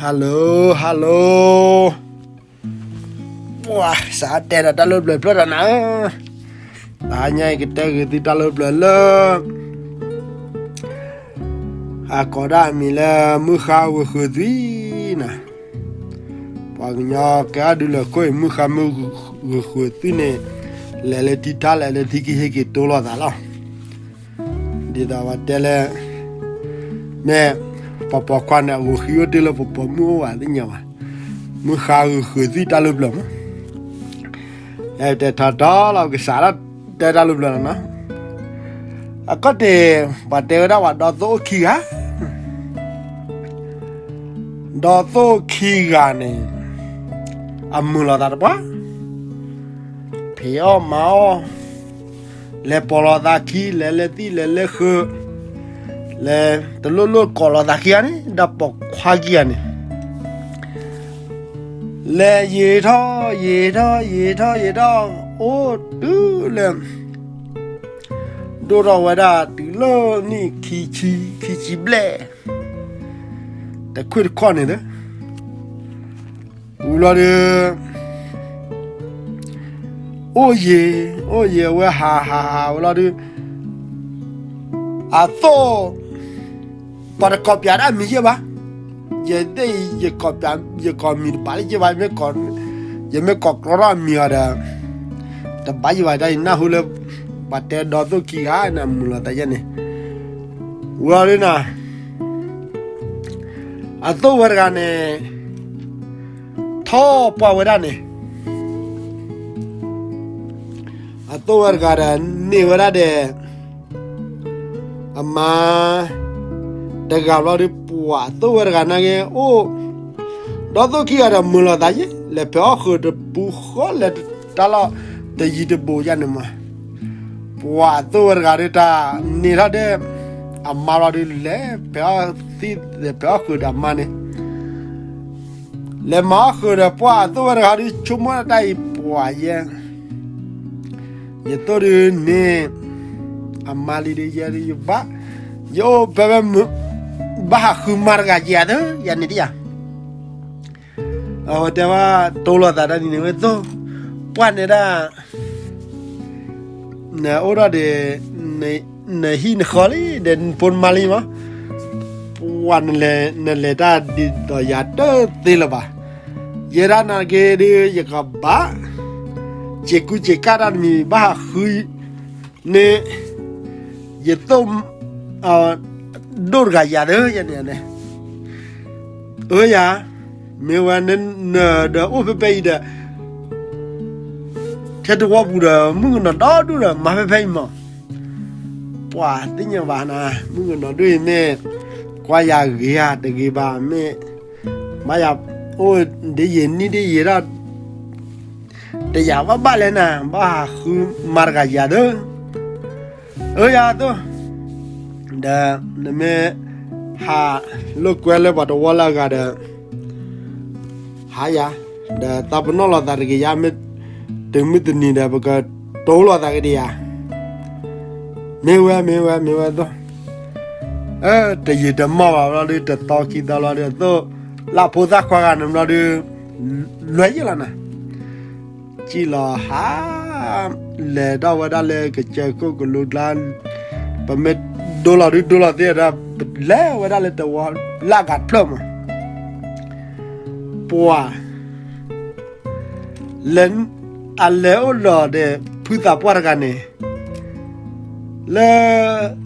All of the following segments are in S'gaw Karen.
Hello hello, ပှၤစးတဲဒီးတၢ်လၢပျၢၤဖျၢၣ်ဒီးနၤ, တဟါညါအံၤကတဲဂ့ၤသုတၢ်လၢပျၢၤလၢ အကိးဒၣ်အမံၤလၢ မုၢ်ဃါဂုာ်ဃုာ်သွံၣ်နၤ, ပှၤကညီကဲအဒုးလၢခိၣ်အံၤ မုၢ်ဃါမုၢ်ဂုာ်ဃုာ်သွံၣ်န့ၣ်, လဲၤလၢထံထါလဲၤလၢထံခံဟ့ၣ်က့ၤတိလိာ်သးလီၤ. ဒ်သိးပတဲလၢ မ့ၢ်ပှၤပိာ်ခွါန့ၣ် အဂုာ်ဃံအိၣ်တ့ၢ်လၢပပိာ်မုၣ်အိၣ်ဘၣ်သ့ၣ်ညါဘၣ်, မုၢ်ဃါဂုာ်ဃုာ်သွံၣ်တၢ်လၢပျၢၤမး, တဲထီၣ်ထီလီၤကစးဒၣ်တဲတၢ်လၢပျၢၤလီၤနီၤ, အကီၢ်တ့ၢ် ပှၤတဲဝဲဒၣ်ပှၤဒီသိၣ်အိၣ်ခံဂၤ ဒီသိၣ်ခံဂၤန့ၣ် အမုာ်လိာ်သးတပှၢ်, ဖံးအီၣ်မၤအီၣ်, လဲၤပိာ်လိာ်သးခံ, လဲၤလၢသံၣ်လဲၤလၢဃုာ်, လဲၤတလိၣ်လိၣ်ကိးလိာ်သးခံဂၤန့ၣ်, ဒီးပိာ်ခွါခံဂၤန့ၣ် လဲၤယံာ်ထီၣ်ယံာ်ထီၣ်ယံာ်ထီၣ်ယံာ်ထီၣ်, အိၣ်တုၤလၢ ဒိၣ်ထီၣ်ဝဲဒၣ်တုၤလၢနံၣ်ခံဆံ, ခံဆံဘျဲၣ်, တခွံၣ်တခီၣ်န့ၣ်သၢ ဝံၤလီၤဒီး အိၣ်ယံာ်, အိၣ်ယံာ်ဝဲဟးဟးဟးဝဲလီၤဒီး အသိၣ် ပှၤတကိးပၠးဒၣ်မံၤယဲၢ်ဘၣ်, ယသ့ၣ် ယကိးမံၤတဘၣ်လၢယဲၢ်ဘၣ်, ယမ့ၢ်ကိးကြီထီၣ်မံၤအီၤဒီး တဘၣ်ယဲၢ်ဘၣ်, တၢ်ယနၢ်ဟူလၢ ပှၤတဲဒီသိၣ်ခံဂၤန့ၣ်မုာ်လိာ်သးယဲၢ်န့ၣ်, ဝံၤလီၤဒီးနၤ အသိၣ်ဝဲတဂၤန့ၣ် ထီၣ်ပှၢ်ဝဲဒၣ်န့ၣ်, အသိၣ်ဝဲတဂၤဒီးန့ၢ်ဝဲဒၣ်ဒီး အမါတဂၤဘျီဒီး ပှၤအသိၣ်ဝဲတဂၤနာ်က့အိၣ်, ဒီသိၣ်ခံဂၤဒီးမုာ်လိာ်သးယဲၢ်, လဲၤဖဲးအီၣ်ဃုာ်တပူၤဃီလဲၤတၢ်လီၢ်တယံၤတဘူးယဲၢ်န့ၣ်မး, ပှၤအသိၣ်ဝဲတဂၤဒီးတၢ်န့ၢ်ထီၣ်ဒီး အမါဘျီဒီး လဲၤဖဲးအီၣ်သံၣ် လဲၤဖဲးအီၣ်ဃုာ်ဒီးအမါန့ၣ် လဲၤမၤအီၣ်ဃုာ်ဒီးပှၤအသိၣ်ဝဲတဂၤဒီး ဆိကမိၣ်တၢ်အံၤပှၤယဲၢ်, ယသိၣ်ဒုးန့ၣ် အမါလံဒီးယဲၢ်ဒုးယဘၣ်, ယအိၣ်ဖဲဖဲ ဘၣ်ဟးဃုမါတဂၤယဲၢ်သၢ ယၤန့ၣ်တယၤ, အဝဲတဲဝဲ တိလိာ်သးတၢ်န့ၣ်န့ၣ်ဝဲသိၣ်, ပှၢ်န့ၣ်ဒၣ် နအိၣ်ဒီးဒီး နဟံၣ်နဃီလံ ဒီးနဖိနမါလံမး, ပှၢ်နလဲၤတၢ်ဒ်သိးယၤတသ့လၢၤဘၣ်, ယဲဒၣ်နာ်က့ဒီး ယကဘၣ် စ့ၤကူစ့ၤကၣ်တၢ်တမံၤဘၣ်ဟးဃု န့ၣ် ယသိၣ် ဒိၣ်တဂၤယၤသၢ ယဲန့ၣ်န့ၣ်, အၢယၤ, မ့ၢ်ဝဲနဒီးအိၣ်ဖဲဖဲအံၤဒီး ထဲတဝီပူၤဒီး မုၣ်ကနီၤဒီဒူၣ်ဒီး မၤဖဲဖဲအံၤမး, ပှၤသ့ၣ်ညါဘၣ်နၤ မုၣ်ကနီၤဒူၣ်အံၤမ့ၢ် ကွၢ်ယၤဂ့ၤဧါ တဂ့ၤဘၣ်မ့ၢ် မၤယၤအိၣ်ဒ်ယံာ်နံၣ်ဒ်ယံာ်ဒီး တယာ်ဘၣ်ဘၣ်လဲၣ်နၤ ဘၣ်ဟးဃုမါတဂၤယၤသၢ အၢယၤသိၣ်, ဒီးနမ့ၢ်ဟးလိာ်ကွဲလၢပှၤတဝီလၢအဂၤဒီး ဟါယၤ, ဒီးသးပနီၣ်လိာ်သးတဂ့ၤယၤ မ့ၢ်တမုၢ်တနံၤဒီး ပကတိလိာ်သးကဒံးယၤ, မ့ၢ်ဝဲ မ့ၢ်ဝဲ မ့ၢ်ဝဲသိၣ်, တယံာ်တမီၢ်ဘၣ်ဘျီဒီး တသီခံသီဘျီဒီး အသိၣ်လၢဖိသၣ်ခွါဂၤန့ၣ်ဘျီဒီး လွဲယဲၢ်လီၤနၤ စံၣ်လီၤဟး လဲၤထီၣ်ဝဲဒၣ်လၢကစၢၢ်ခိၣ်ကလူၤကျါ, ပမ့ၢ်ဒိလီၤဒုးဒိလီၤသ့ဒီး ပလဲၤဝဲဒၣ်လၢတဝီလၢအဂၤတဖျၢၣ်မး, ပှၤ လဲၤ အလဲၤအိၣ်ဒီးဒီး ဖုသးပှၢ်တဂၤန့ၣ် လၢ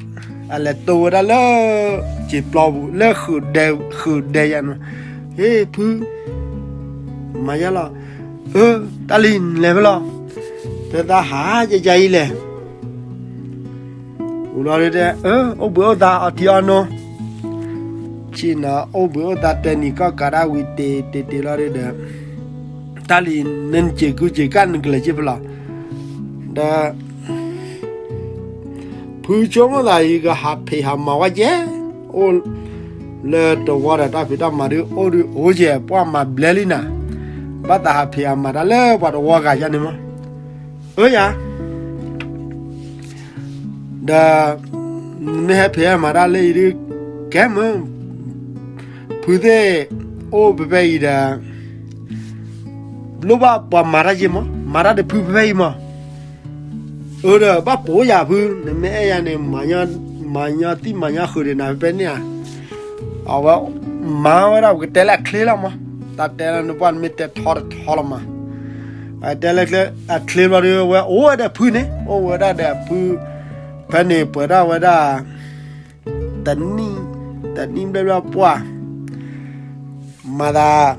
အလဲၤတိဝဲဒၣ်လၢ စံာ်ပျီပူၤ လၢဃုာ်ဒဲ ဃုာ်ဒဲယၤန့ၣ်, ဟ့ၣ်ဖု မၤယါလီၤ, အၢ တၢ်လံနလဲၤဖဲလဲၣ်, ဖဲသးဟးယယအံၤလဲၣ် အိၣ်လီၤဒုးတဲ အၢ အိၣ်ဘှံးအိၣ်သါအီထံအီနိ, ဆ့ၣ်နီၤ အိၣ်ဘှံးအိၣ်သါတဲနံၤကီၢ်ကးဒၣ်ဝံၤတ့ၢ်တ့ၢ်တ့ၢ်လီၤဒုးဒီး, တၢ်လံၤနစ့ၤကူစ့ၤကၣ်နကလဲၤက့ၤဖဲလဲၣ်, ဒီး ဖုဆိကမိၣ်သးအံၤကဟးဖံးဟးမၤဝဲကဲ, အိၣ်လၢတဝီဒီးတၢ်ဖံးတၢ်မၤဒုးအိၣ်ဒုးအိၣ်ကဲ ပှၤမၤဘျဲလံနၤ, ဘၣ်သးဟးဖံးဟးမၤတၢ်လၢပှၤတဝီဂၤယါန့ၣ်မး, အၢယၤ ဒီး နမ့ၢ်ဟဲဖံးဟဲမၤတၢ်လၢအံၤဒုး ကဲမုၢ် ဖုသ့ၣ် အိၣ်ဖဲဖဲအံၤဒီး လိၣ်ဘၣ်ပှၤမၤတၢ်ယ့မး, မၤတၢ်တဖုဖဲဖဲအံၤမး. အၢဒီး ဘၣ်ပိာ်ယၤဖု, နမ့ၢ်အဲၣ်ယၤန့ၣ် မၤညီသံၣ်မၤညီဃုာ်ဒီးနၤဖဲဖဲန့ၣ်ဧါ. အဝဲမၤဝဲဒၣ် ပကတဲလၢအချ့လီၤမး, တၢ်တဲလၢနပှၢ်နမ့ၢ်တဲထီတထီလီၤမး. တဲလၢအချ့ဘျီဒီး ဝဲအိၣ်ဝဲဒီးဖုန့ၣ်, အိၣ်ဝဲဒၣ်ဒီးဖု ဖဲန့ၣ်ပှဲၤဒၣ်ဝဲဒၣ် တနံၣ်, တနံၣ်ဘျဲၣ်ဘျဲၣ်ပှၢ် မၤသး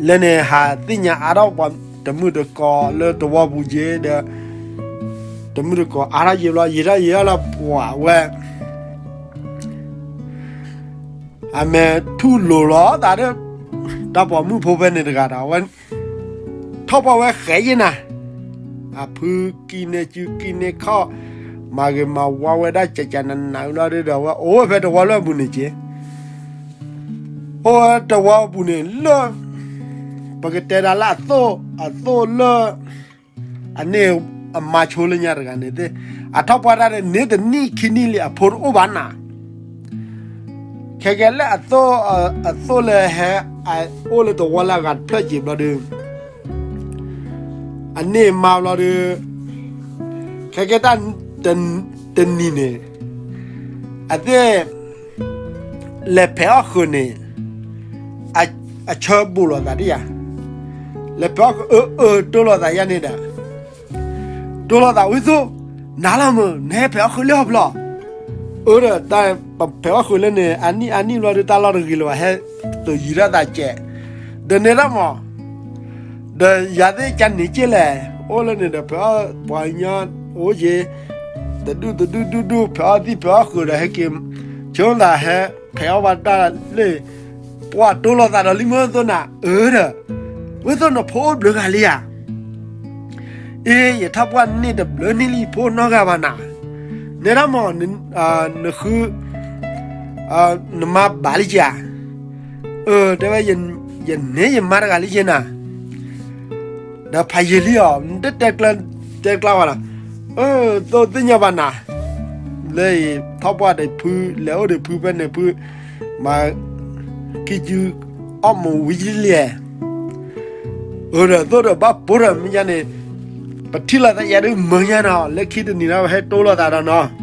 လၢန့ၣ်ဟးသ့ၣ်ညါအါထီၣ်ပှၤတမုၢ်တကိးလၢတဝီပူၤက့ၤဒီး တမုၢ်တကိးအါထီၣ်ယံာ်ဘျီ ယံာ်ထီၣ်ယံာ်ထီၣ်လၢပှၤဝဲ အမဲာ်ထူၣ်လိၤလီၤသးဒီး တၢ်ပိာ်မုၣ်ဖိဖဲန့ၣ်တဂၤဒီး အဝဲ ထီၣ်ပှၢ်ဝဲဃဲးယဲၢ်နၤ, အဖုကံန့ၢ်စုကံန့ၢ်ခီၣ်, မၤဂ့ၤမၤဝါဝဲဒၣ်ကကနနၤဘျီဒီး အဝဲအိၣ်ဝဲဖဲတဝီလၢအပူၤန့ၣ်က့ၤ, အိၣ်ဝဲတဝီပူၤန့ၣ်လၢ ပကတဲဒၣ်လၢအသိၣ်, အသိၣ်လၢ အန့ၣ်အမါဆိလၢညါတဂၤန့ၣ်သ့ၣ်, အထီၣ်ပှၢ်တၢ်န့ၣ်တနံၣ်ခံနံၣ်လံ အဖိတအိၣ်ဘၣ်နၤ, ခဲကဲလၢအသိၣ်, အသိၣ်လၢဟဲ, အအိၣ်လၢတဝီလၢအဂၤတဖျၢၣ်က့ၤဘျီဒီး အန့ၢ်မါဘျီဒီး ခဲကဲတၢ်တနံၤန့ၣ် အသ့ၣ် လဲၤဖဲးအီၣ်ဃုာ်န့ၣ် အဆၢဘူးလိာ်သးဒ်ယၤ, လဲၤဖဲးအီၣ်ဃုာ် အၢ အၢ တိၢ်လိာ်သးယါန့ၣ်ဒီး တိၢ်လိာ်သးဝံသိၣ်, နၤလီၤမုၢ် နဟဲဖဲးအီၣ်ဃုာ်လၢဟီၣ်ဖျီၣ်, အၢဒီးတၢ်ပဖဲးအီၣ်ဃုာ်လၢန့ၣ် အနံၣ်အနံၣ်ဘျီဒီး တၢ်လီၢ်တဂ့ၤလၢၤဘၣ် ဟဲသုးယံၤထီၣ်သးကဲး, ဒီးန့ၣ်ဒၣ်မး ဒီးယၤသ့ၣ်ကန့ၣ်က့လဲၣ်, အိၣ်လၢန့ၣ်ဒီး ဖဲးအီၣ်ပှၤကညီအိၣ်က့ၤ တဒူၣ်တဒူၣ်ဒူၣ်ဒူၣ် ဖဲးအီၣ်သံၣ်ဖဲးအီၣ်ဃုာ်ဒီး ဟဲက့ၤ ဆိသးဟဲဖဲးအီၣ်ဘၣ်တၢ်လၢ ပှၤတိၢ်လိာ်သးဒီးလံမုၢ်သိၣ်နၤ အၢဒီး ဝံသိၣ်နဖိအိၣ်ဘျုးဂၤလံဧါ, အ့ ယထီၣ်ပှၢ်န့ၣ်တဘျုးန့ၣ်လံ ဖိနီတဂၤဘၣ်နၤ, နဲဒၣ်မး နဃု နမါဘၣ်လံကဧါ, အၢ တဲဝဲ ယန့ၢ်ယမါတဂၤလံကနၤ, ဒီးဖးယံာ်လံအီၤ နတတဲကျၢၤ တဲကျၢၤဝဲလီၤ, အၢ သိၣ်သ့ၣ်ညါဘၣ်နၤ, လၢအံၤထီၣ်ပှၢ်ဒီးဖု လဲၤအိၣ်ဒီးဖုဖဲန့ၣ်ဖု မၤ ခံစု အီၣ်မူးဝံၤလံ, အၢ ဒီးသိၣ်ဒီးဘၣ်ပိာ်ဒီးမ့ၢ်ယါန့ၣ် ပထံၣ်လိာ်သးယါဒုးမုာ်ညါနီၤ လၢခံတနံၤဒီး ပဟဲတိၢ်လိာ်သးဒီးနီၤ,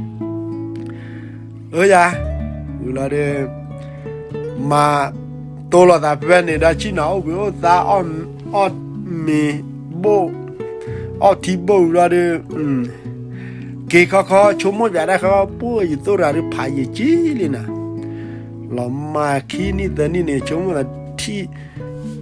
အၢ ယၤ ဝံၤလီၤဒီး မၤတိၢ်လိာ်သးဖဲဖဲန့ၣ်ဒီး ဆ့ၣ်နီၤအိၣ်ဘှံးအိၣ်သါ အီၣ်မ့ၤဘိၣ် အီၣ်ထံဘိၣ်ဝံၤလီၤဒီး က့ၤခီခီ ဆိကမိၣ်ပၠးတၢ်ခီ ပှၢ်ယသိၣ်တဂၤဒီးဖးယံာ်က့လံနၤ, လီၤမၢ်ခံနံၣ်သၢနံၣ်န့ၣ် ဆိကမိၣ်သးထံၣ်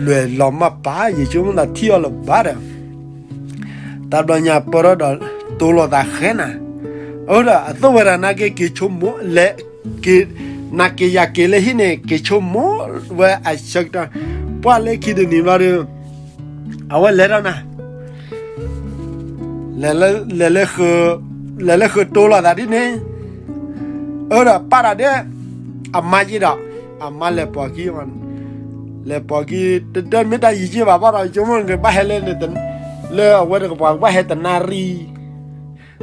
လွဲၢ်လီၤမၢ်ပာ်ယံာ် ဆိကမိၣ်သးထံၣ်အီၤလၢၤဘၣ်ဒီး တၢ်ဘျီညါပၢၢ်ထီၣ်ဒီး တိၢ်လိာ်သးဃဲနၤ, အၢ ဒီး အသိၣ်ဝဲဒၣ်နာ်က့ က့ၤဆိကမိၣ်လဲၤ က့ၤ နာ်က့ၤယၤက့ၤလၢဟံၣ်န့ၣ် က့ၤဆိကမိၣ်ဝဲအဆၢကတီၢ် ပှၢ်လၢခံတနံၤဘျီဒီး အဝဲလဲၤထီၣ်နၤ လဲၤလၢ လဲၤလၢဃုာ်တိၢ်လိာ်သးဒ်န့ၣ်, အၢ ဒီးပာ်ဒီးဒဲး အမါယ့ဒီး အမါလဲၤပိာ်ခံ လဲၤပိာ်ခံ တတၢ်မ့ၢ်တၢ်ယံာ်က့ဘၣ်ဘၣ်ဒီး ဆိကမိၣ်ကဘၣ်ဟဲလၢ လၢအဝဲတကပၤကဘၣ်ဟဲတနၣ်ရံၣ်,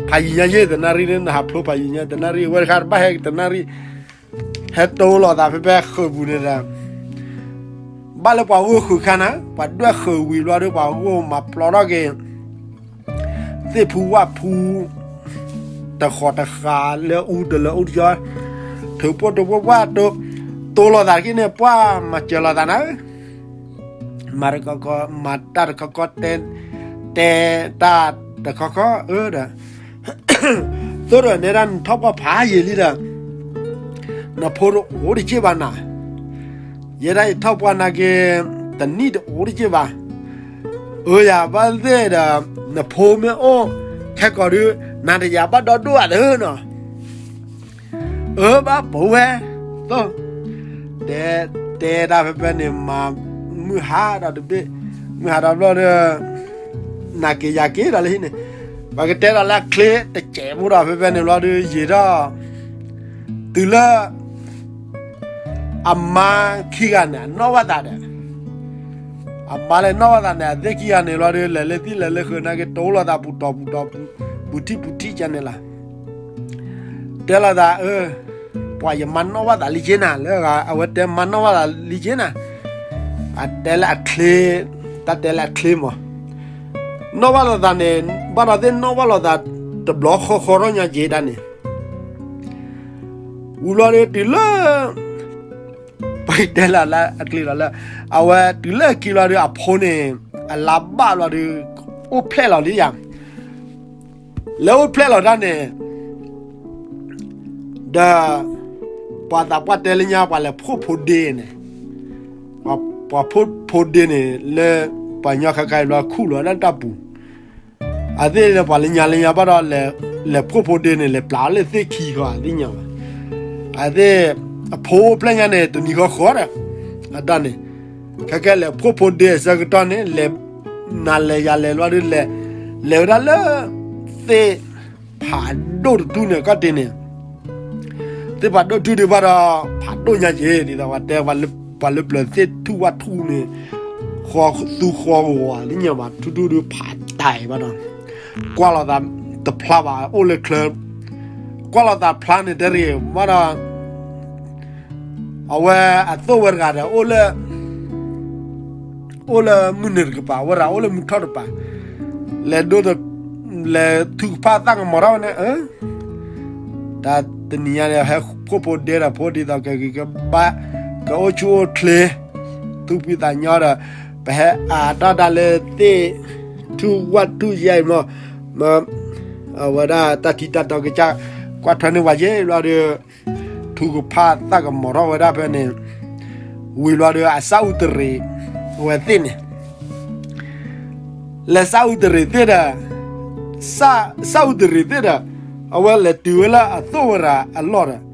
ဖးယံာ်ညါယ့ၣ်တနၣ်ရံၣ်န့ၣ် နဟးဖျိဖးယံာ်ညါတနၣ်ရံၣ် အဝဲတခါတဘၣ်ဟဲတနၣ်ရံၣ်, ဟဲတိၢ်လိာ်သးဖဲဖဲဃုာ်ပူၤန့ၣ်ဒီး ဘၣ်လၢပှၤဂိၢ်ဃုာ်ခါနၤ ပှၤဒွဲၣ်ဃုာ်ဝံၤဘျီဒီး ပှၤဂိၢ်မၤပျီထီၣ်က့ၤ သ့ၣ်ဖူဝၣ်ဖူ တဃီၤတဃာ်လၢအူတလၢအူတယီ ထုးပိၢ်ထုးပိၢ်ပှၢ် တိၢ်လိာ်သးတက့ၢ်န့ၣ် ပှၢ်မၤစၢၤလိာ်သးနၤ မၤတခီခီ မၤတၢ်တခီခီ တဲ တဲတၢ်တခီခီ အၢ ဒီး သိၣ်ဒီးနဲဒၣ် နထီၣ်ပှၢ်ဖးယံာ်လံဒီး နဖိတအိၣ်တက့ၢ်ဘၣ်နၤ, ယဲဒၣ်ယထီၣ်ပှၢ်နာ်က့ တနံၣ်တအိၣ်တက့ၢ်ဘၣ်, အၢ ယၤဘၣ်သ့ၣ်ဒီး နဖိမ့ၢ်အိၣ်ခဲကိာ်ဒီး နၤတယၤဘၣ်ဒီဒိၣ်အသၢနီၤ အၢ ဘၣ်ပိာ်ဝဲ သိၣ် တဲ တဲဒၣ်ဖဲဖဲန့ၣ် မၤမုၢ်ဟါဒီးတဘ့ၣ် မုၢ်ဟါဒီးဘျီဒီး နာ်က့ၤယၤက့ၤဒီးလၢဟံၣ်န့ၣ် ပကတဲဒီးလၢအချ့တစဲးဖိဒီးဖဲဖဲန့ၣ်ဘျီဒီး ယံာ်ထီၣ် တုၤလၢ အမါခံဂၤန့ၣ် အနီၣ်ဘၣ်သးဒီး အမါလၢနီၣ်ဘၣ်သးန့ၣ် အသ့ၣ်ခံဂၤန့ၣ်ဘျီဒီး လဲၤလၢသံၣ်လဲၤလၢဃုာ်နာ်က့ တိၢ်လိာ်သးပူၤတီၤပူၤတီၤ ပူၤထံၣ်ပူၤထံၣ်ကန့ၣ်လီၤ. တဲလိာ်သး အၢ ပှၤယမၤနီၣ်ဘၣ်သးလံက့နၤ လၢအဝဲတဲမၤနီၣ်ဘၣ်သးလံက့နၤ, အတဲလၢအချ့, တၢ်တဲလၢအချ့မး, နီၣ်ဘၣ်လိာ်သးန့ၣ်, ဘၣ်ဒီးသ့ၣ်နီၣ်ဘၣ်လိာ်သး တဘျီဃီဃီထီၣ်ညါက့ဒၣ်န့ၣ်, ဝံၤဘျီဒီးတုၤလၢ ပှၤတဲလၢအချ့လီၤလၢ အဝဲတုၤလၢအခံလီၤဒီး အဖိန့ၣ် အလါဘၣ်လီၤဒီး အိၣ်ဖျဲၣ်လီၤလံယၤ, လဲၤအိၣ်ဖျဲၣ်လီၤတၢ်န့ၣ် ဒီး ပှၤသးပှၢ်တဲလၢညါ ပှၤလဲၤဖှိၣ်ဖိဒ့န့ၣ်, ပှၤဖှိၣ်ဖိဒ့န့ၣ် လၢပှၤကညီခဲခါအံၤဘျီခူၣ်လီၤဒၣ်တၢ်ပူၤ, အသ့ၣ်လၢပှၤလၢညါလၢညါဘၣ်ဒီး လဲၤဖှိၣ်ဖိဒ့န့ၣ် လဲၤပျးအီၤလၢသ့ၣ်ခံဃီသ့ၣ်ညါဘၣ်, အသ့ၣ် အဖိအိၣ်ဖျဲၣ်ညါန့ၣ် တနံၤဃီဃီဒီး အတၢ်န့ၣ် ခဲကဲလဲၤဖှိၣ်ဖိဒ့အဆၢကတီၢ်န့ၣ် လဲၤ နၤလဲၤယၤလဲၤလီၤဒီး လဲၤဝဲဒၣ်လၢ သ့ၣ်ဖးဒိၣ်တထူၣ်န့ၣ် ကီၢ်တ့ၢ်န့ၣ်, သ့ၣ်ဖးဒိၣ်ထူၣ်ဒုးဘၣ်ဒီး ဖးဒိၣ်ညါက့ၤ ဒ်သိးပှၤတဲ ပှၤလၢပျၢၤသ့ၣ်ထူၣ်ဝၣ်ထူၣ်န့ၣ် ဃီသူဃီဝါလံညါဘၣ် ထူၣ်ထူၣ်ဒုးဖးတၢ်အံၤဘၣ်ဒီး ကွၢ်လိာ်သးတဖျါဘၣ် အိၣ်လၢချၢ, ကွၢ်လိာ်သးဖျါန့ၣ်တရံးဘၣ်ဒီး အဝဲအသိၣ်ဝဲတဂၤဒီး အိၣ်လၢ အိၣ်လၢမုၢ်နုာ်တကပၤ ဝဲဒၣ်အိၣ်လၢမုၢ်ထီၣ်တကပၤ, လဲၤဒိ လဲၤထုကဖၣ်သၣ်ကမီၤထီၣ်ဝဲန့ၣ်, တၢ်တနံၤညါန့ၣ် ဟဲဖှိၣ်ဖိဒ့ဒီးဖိဒ်သိးကဂံၢ်ကဘါ ကအိၣ်ဆူၣ်အိၣ်ချ့ သူၣ်ဖှံသးညီဒီး ပဟဲအၤတၢ်တၢ်လၢသ့ၣ်ထူၣ်ဝၣ်ထူၣ်ယါအံၤမး, မ့ၢ် အဝဲဒၣ်တၢ်ထံတၢ်တီကစၢ် ကွၢ်ထွဲန့ၢ်ဝဲယဲဘျီဒီး ထုကဖၣ်သၣ်ကမီၤထီၣ်ဝဲဒၣ်ဖဲန့ၣ်, ဝံၤဘျီဒီးအစၣ်အူတရံး အဝဲသ့ၣ်န့ၣ် လဲၤစၣ်အူတရံးသ့ၣ်ဒီး, စၣ်အူတရံးသ့ၣ်ဒီး, အဝဲလဲၤတုၤဝဲလၢအသိၣ်ဝဲဒၣ်အလီၢ်ဒီး,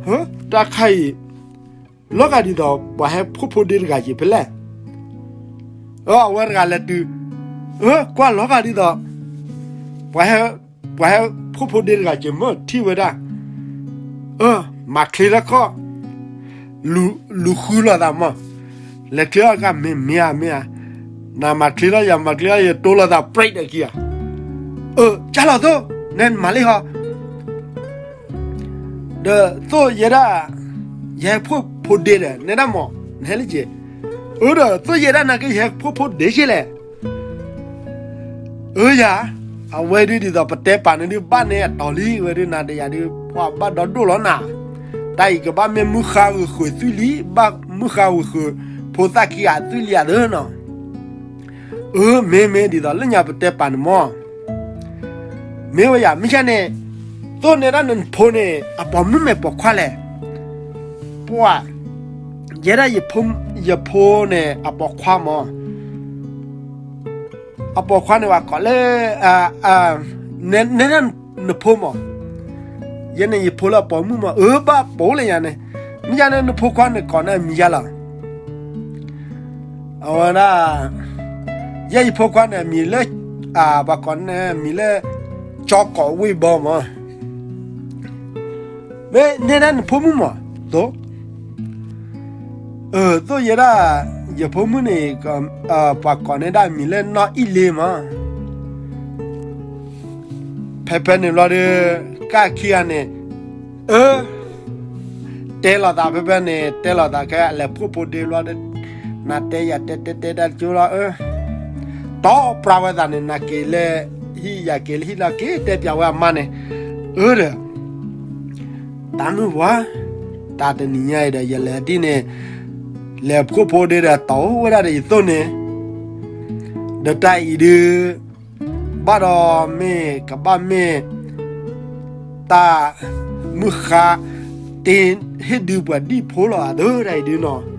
ဟၢ တၢ်ခါအံၤ လီၤဂာ်ဒ်သိး ပှၤဟဲဖှိၣ်ဖိဒ့တဂၤက့ၤဖဲလဲၣ်. အဝဲတဂၤလဲၤတုၤ, ကွၢ်လီၤဂာ်ဒ်သိး ပှၤဟဲ ပှၤဟဲဖှိၣ်ဖိဒ့တဂၤက့ၤမၢထံၣ်ဝဲဒၣ်, မၤချ့ထီၣ်ခီၣ်, လူၤဃုလိာ်သးမး, လဲၤချ့ထီၣ်ကါမ့ၢ်မ့ၢ်ဧါမ့ၢ်ဧါ, နမၤချ့ထီၣ်ယၤ မၤချ့ထီၣ်ယၤ တိလိာ်သးပြံးဒီးခံဂၤ, ကၢ်လီၤသိၣ် နဲနမၤလံဟီ ဒီးသိၣ်ယဲဒၣ်, ယဟဲဖှိၣ်ဖိဒ့ဒီး နဲဒၣ်မး, နဟဲလၢက့ၤ, အၢ ဒီးသိၣ်ယဲဒၣ်နာ်က့ ယဟဲဖှိၣ်ဖိဒ့က့ၤလဲၣ်. အၢယၤ, အဝဲဒုးဒ်သိးပတဲပာ်န့ၣ်ဒုး ဘၣ်န့ၢ်အတီၤလံ ဝဲဒုးနၤဒီးယၤဒုး ပှၤဘၣ်ဒီဒိၣ်လီၤနၤ, တၢ်အံၤကဘၣ်မ့ၢ်မုၢ်ဃါဂုာ်ဃုာ်သွံၣ်လံ, ဘၣ်မုၢ်ဃါဂုာ်ဃုာ်ဖိသၣ်ခံဂၤသွံၣ်လံဧါသၢနီၤ. အၢ မ့ၢ်မ့ၢ်ဒ်သိးလၢညါပတဲပာ်န့ၣ်မး မ့ၢ်ဝဲယၤ မ့ၢ်ယၤန့ၣ်, သိၣ်နဲဒၣ်နဖိန့ၣ် အပိာ်မုၣ်မ့ၢ်ပိာ်ခွါလဲၣ်. ပှၤ, ယဲဒၣ်ယဖိန့ၣ် အပိာ်ခွါမး, အပိာ်ခွါန့ၣ် ပှၤကိးလၢ, နဲဒၣ်နဖိမး, ယဲန့ၣ်ယဖိလၢအပိာ်မုၣ်မး, အၢ ဘၣ်ပိာ်လၢယၤန့ၣ်, မ့ၢ်ယၤန့ၣ် နဖိခွါန့ၣ်ကိးန့ၢ်အမံၤယၤလီၤ. အဝဲဒၣ်, ယဲယဖိခွါန့ၣ်အမံၤလၢ, ပှၤကိးန့ၢ်အမံၤလၢ, ကၠီကိးဝ့ၢ်ဘီမး, မ့ၢ်နဲဒၣ်နဖိမုၣ်မး, သိၣ်, အၢ သိၣ်ယဲဒၣ်, ယဖိမုၣ်န့ၣ်, ပှၤကိးန့ၢ်ဒၣ်အမံၤလၢနီၢ်အံၣ်လ့မး. ဖဲဖဲန့ၣ်ဘျီဒီး, ကၢ်ခံဂၤန့ၣ်, အၢ တဲလိာ်သးဖဲဖဲန့ၣ် တဲလိာ်သးခဲ အလဲၤဖှိၣ်ဖိဒ့ဘျီဒီး, နၤတဲယၤတဲတဲတဲဒၣ်ကၠိလီၤအၢ, တီပြါဝဲသးန့ၣ် နၤက့ၤလၢ, ဟံၣ်ယၤက့ၤလၢဟံၣ်လီၤက့ၤတဲပၠးဝဲအမါန့ၣ်, အၢဒီး, တၢ်မုၢ်ပှၤ, တၢ်တနံၤညါအံၤဒီး ယလဲၤဒ်န့ၣ်, လဲၤဖှိၣ်ဖိဒ့ဒီးတီၢ်ဝဲဒၣ်ဒီးယသိၣ်န့ၣ်, ဒီးတၢ်အံၤဒုး ဘၣ်ဒီးမ့ၢ်ကဘၣ်မ့ၢ် တၢ်မုၢ်ဃါ တ့ဟ့ၣ်ဒုးပှၤဒံၣ်ဖိလီၤအသးတၢ်အံၤဒုးနီၤ,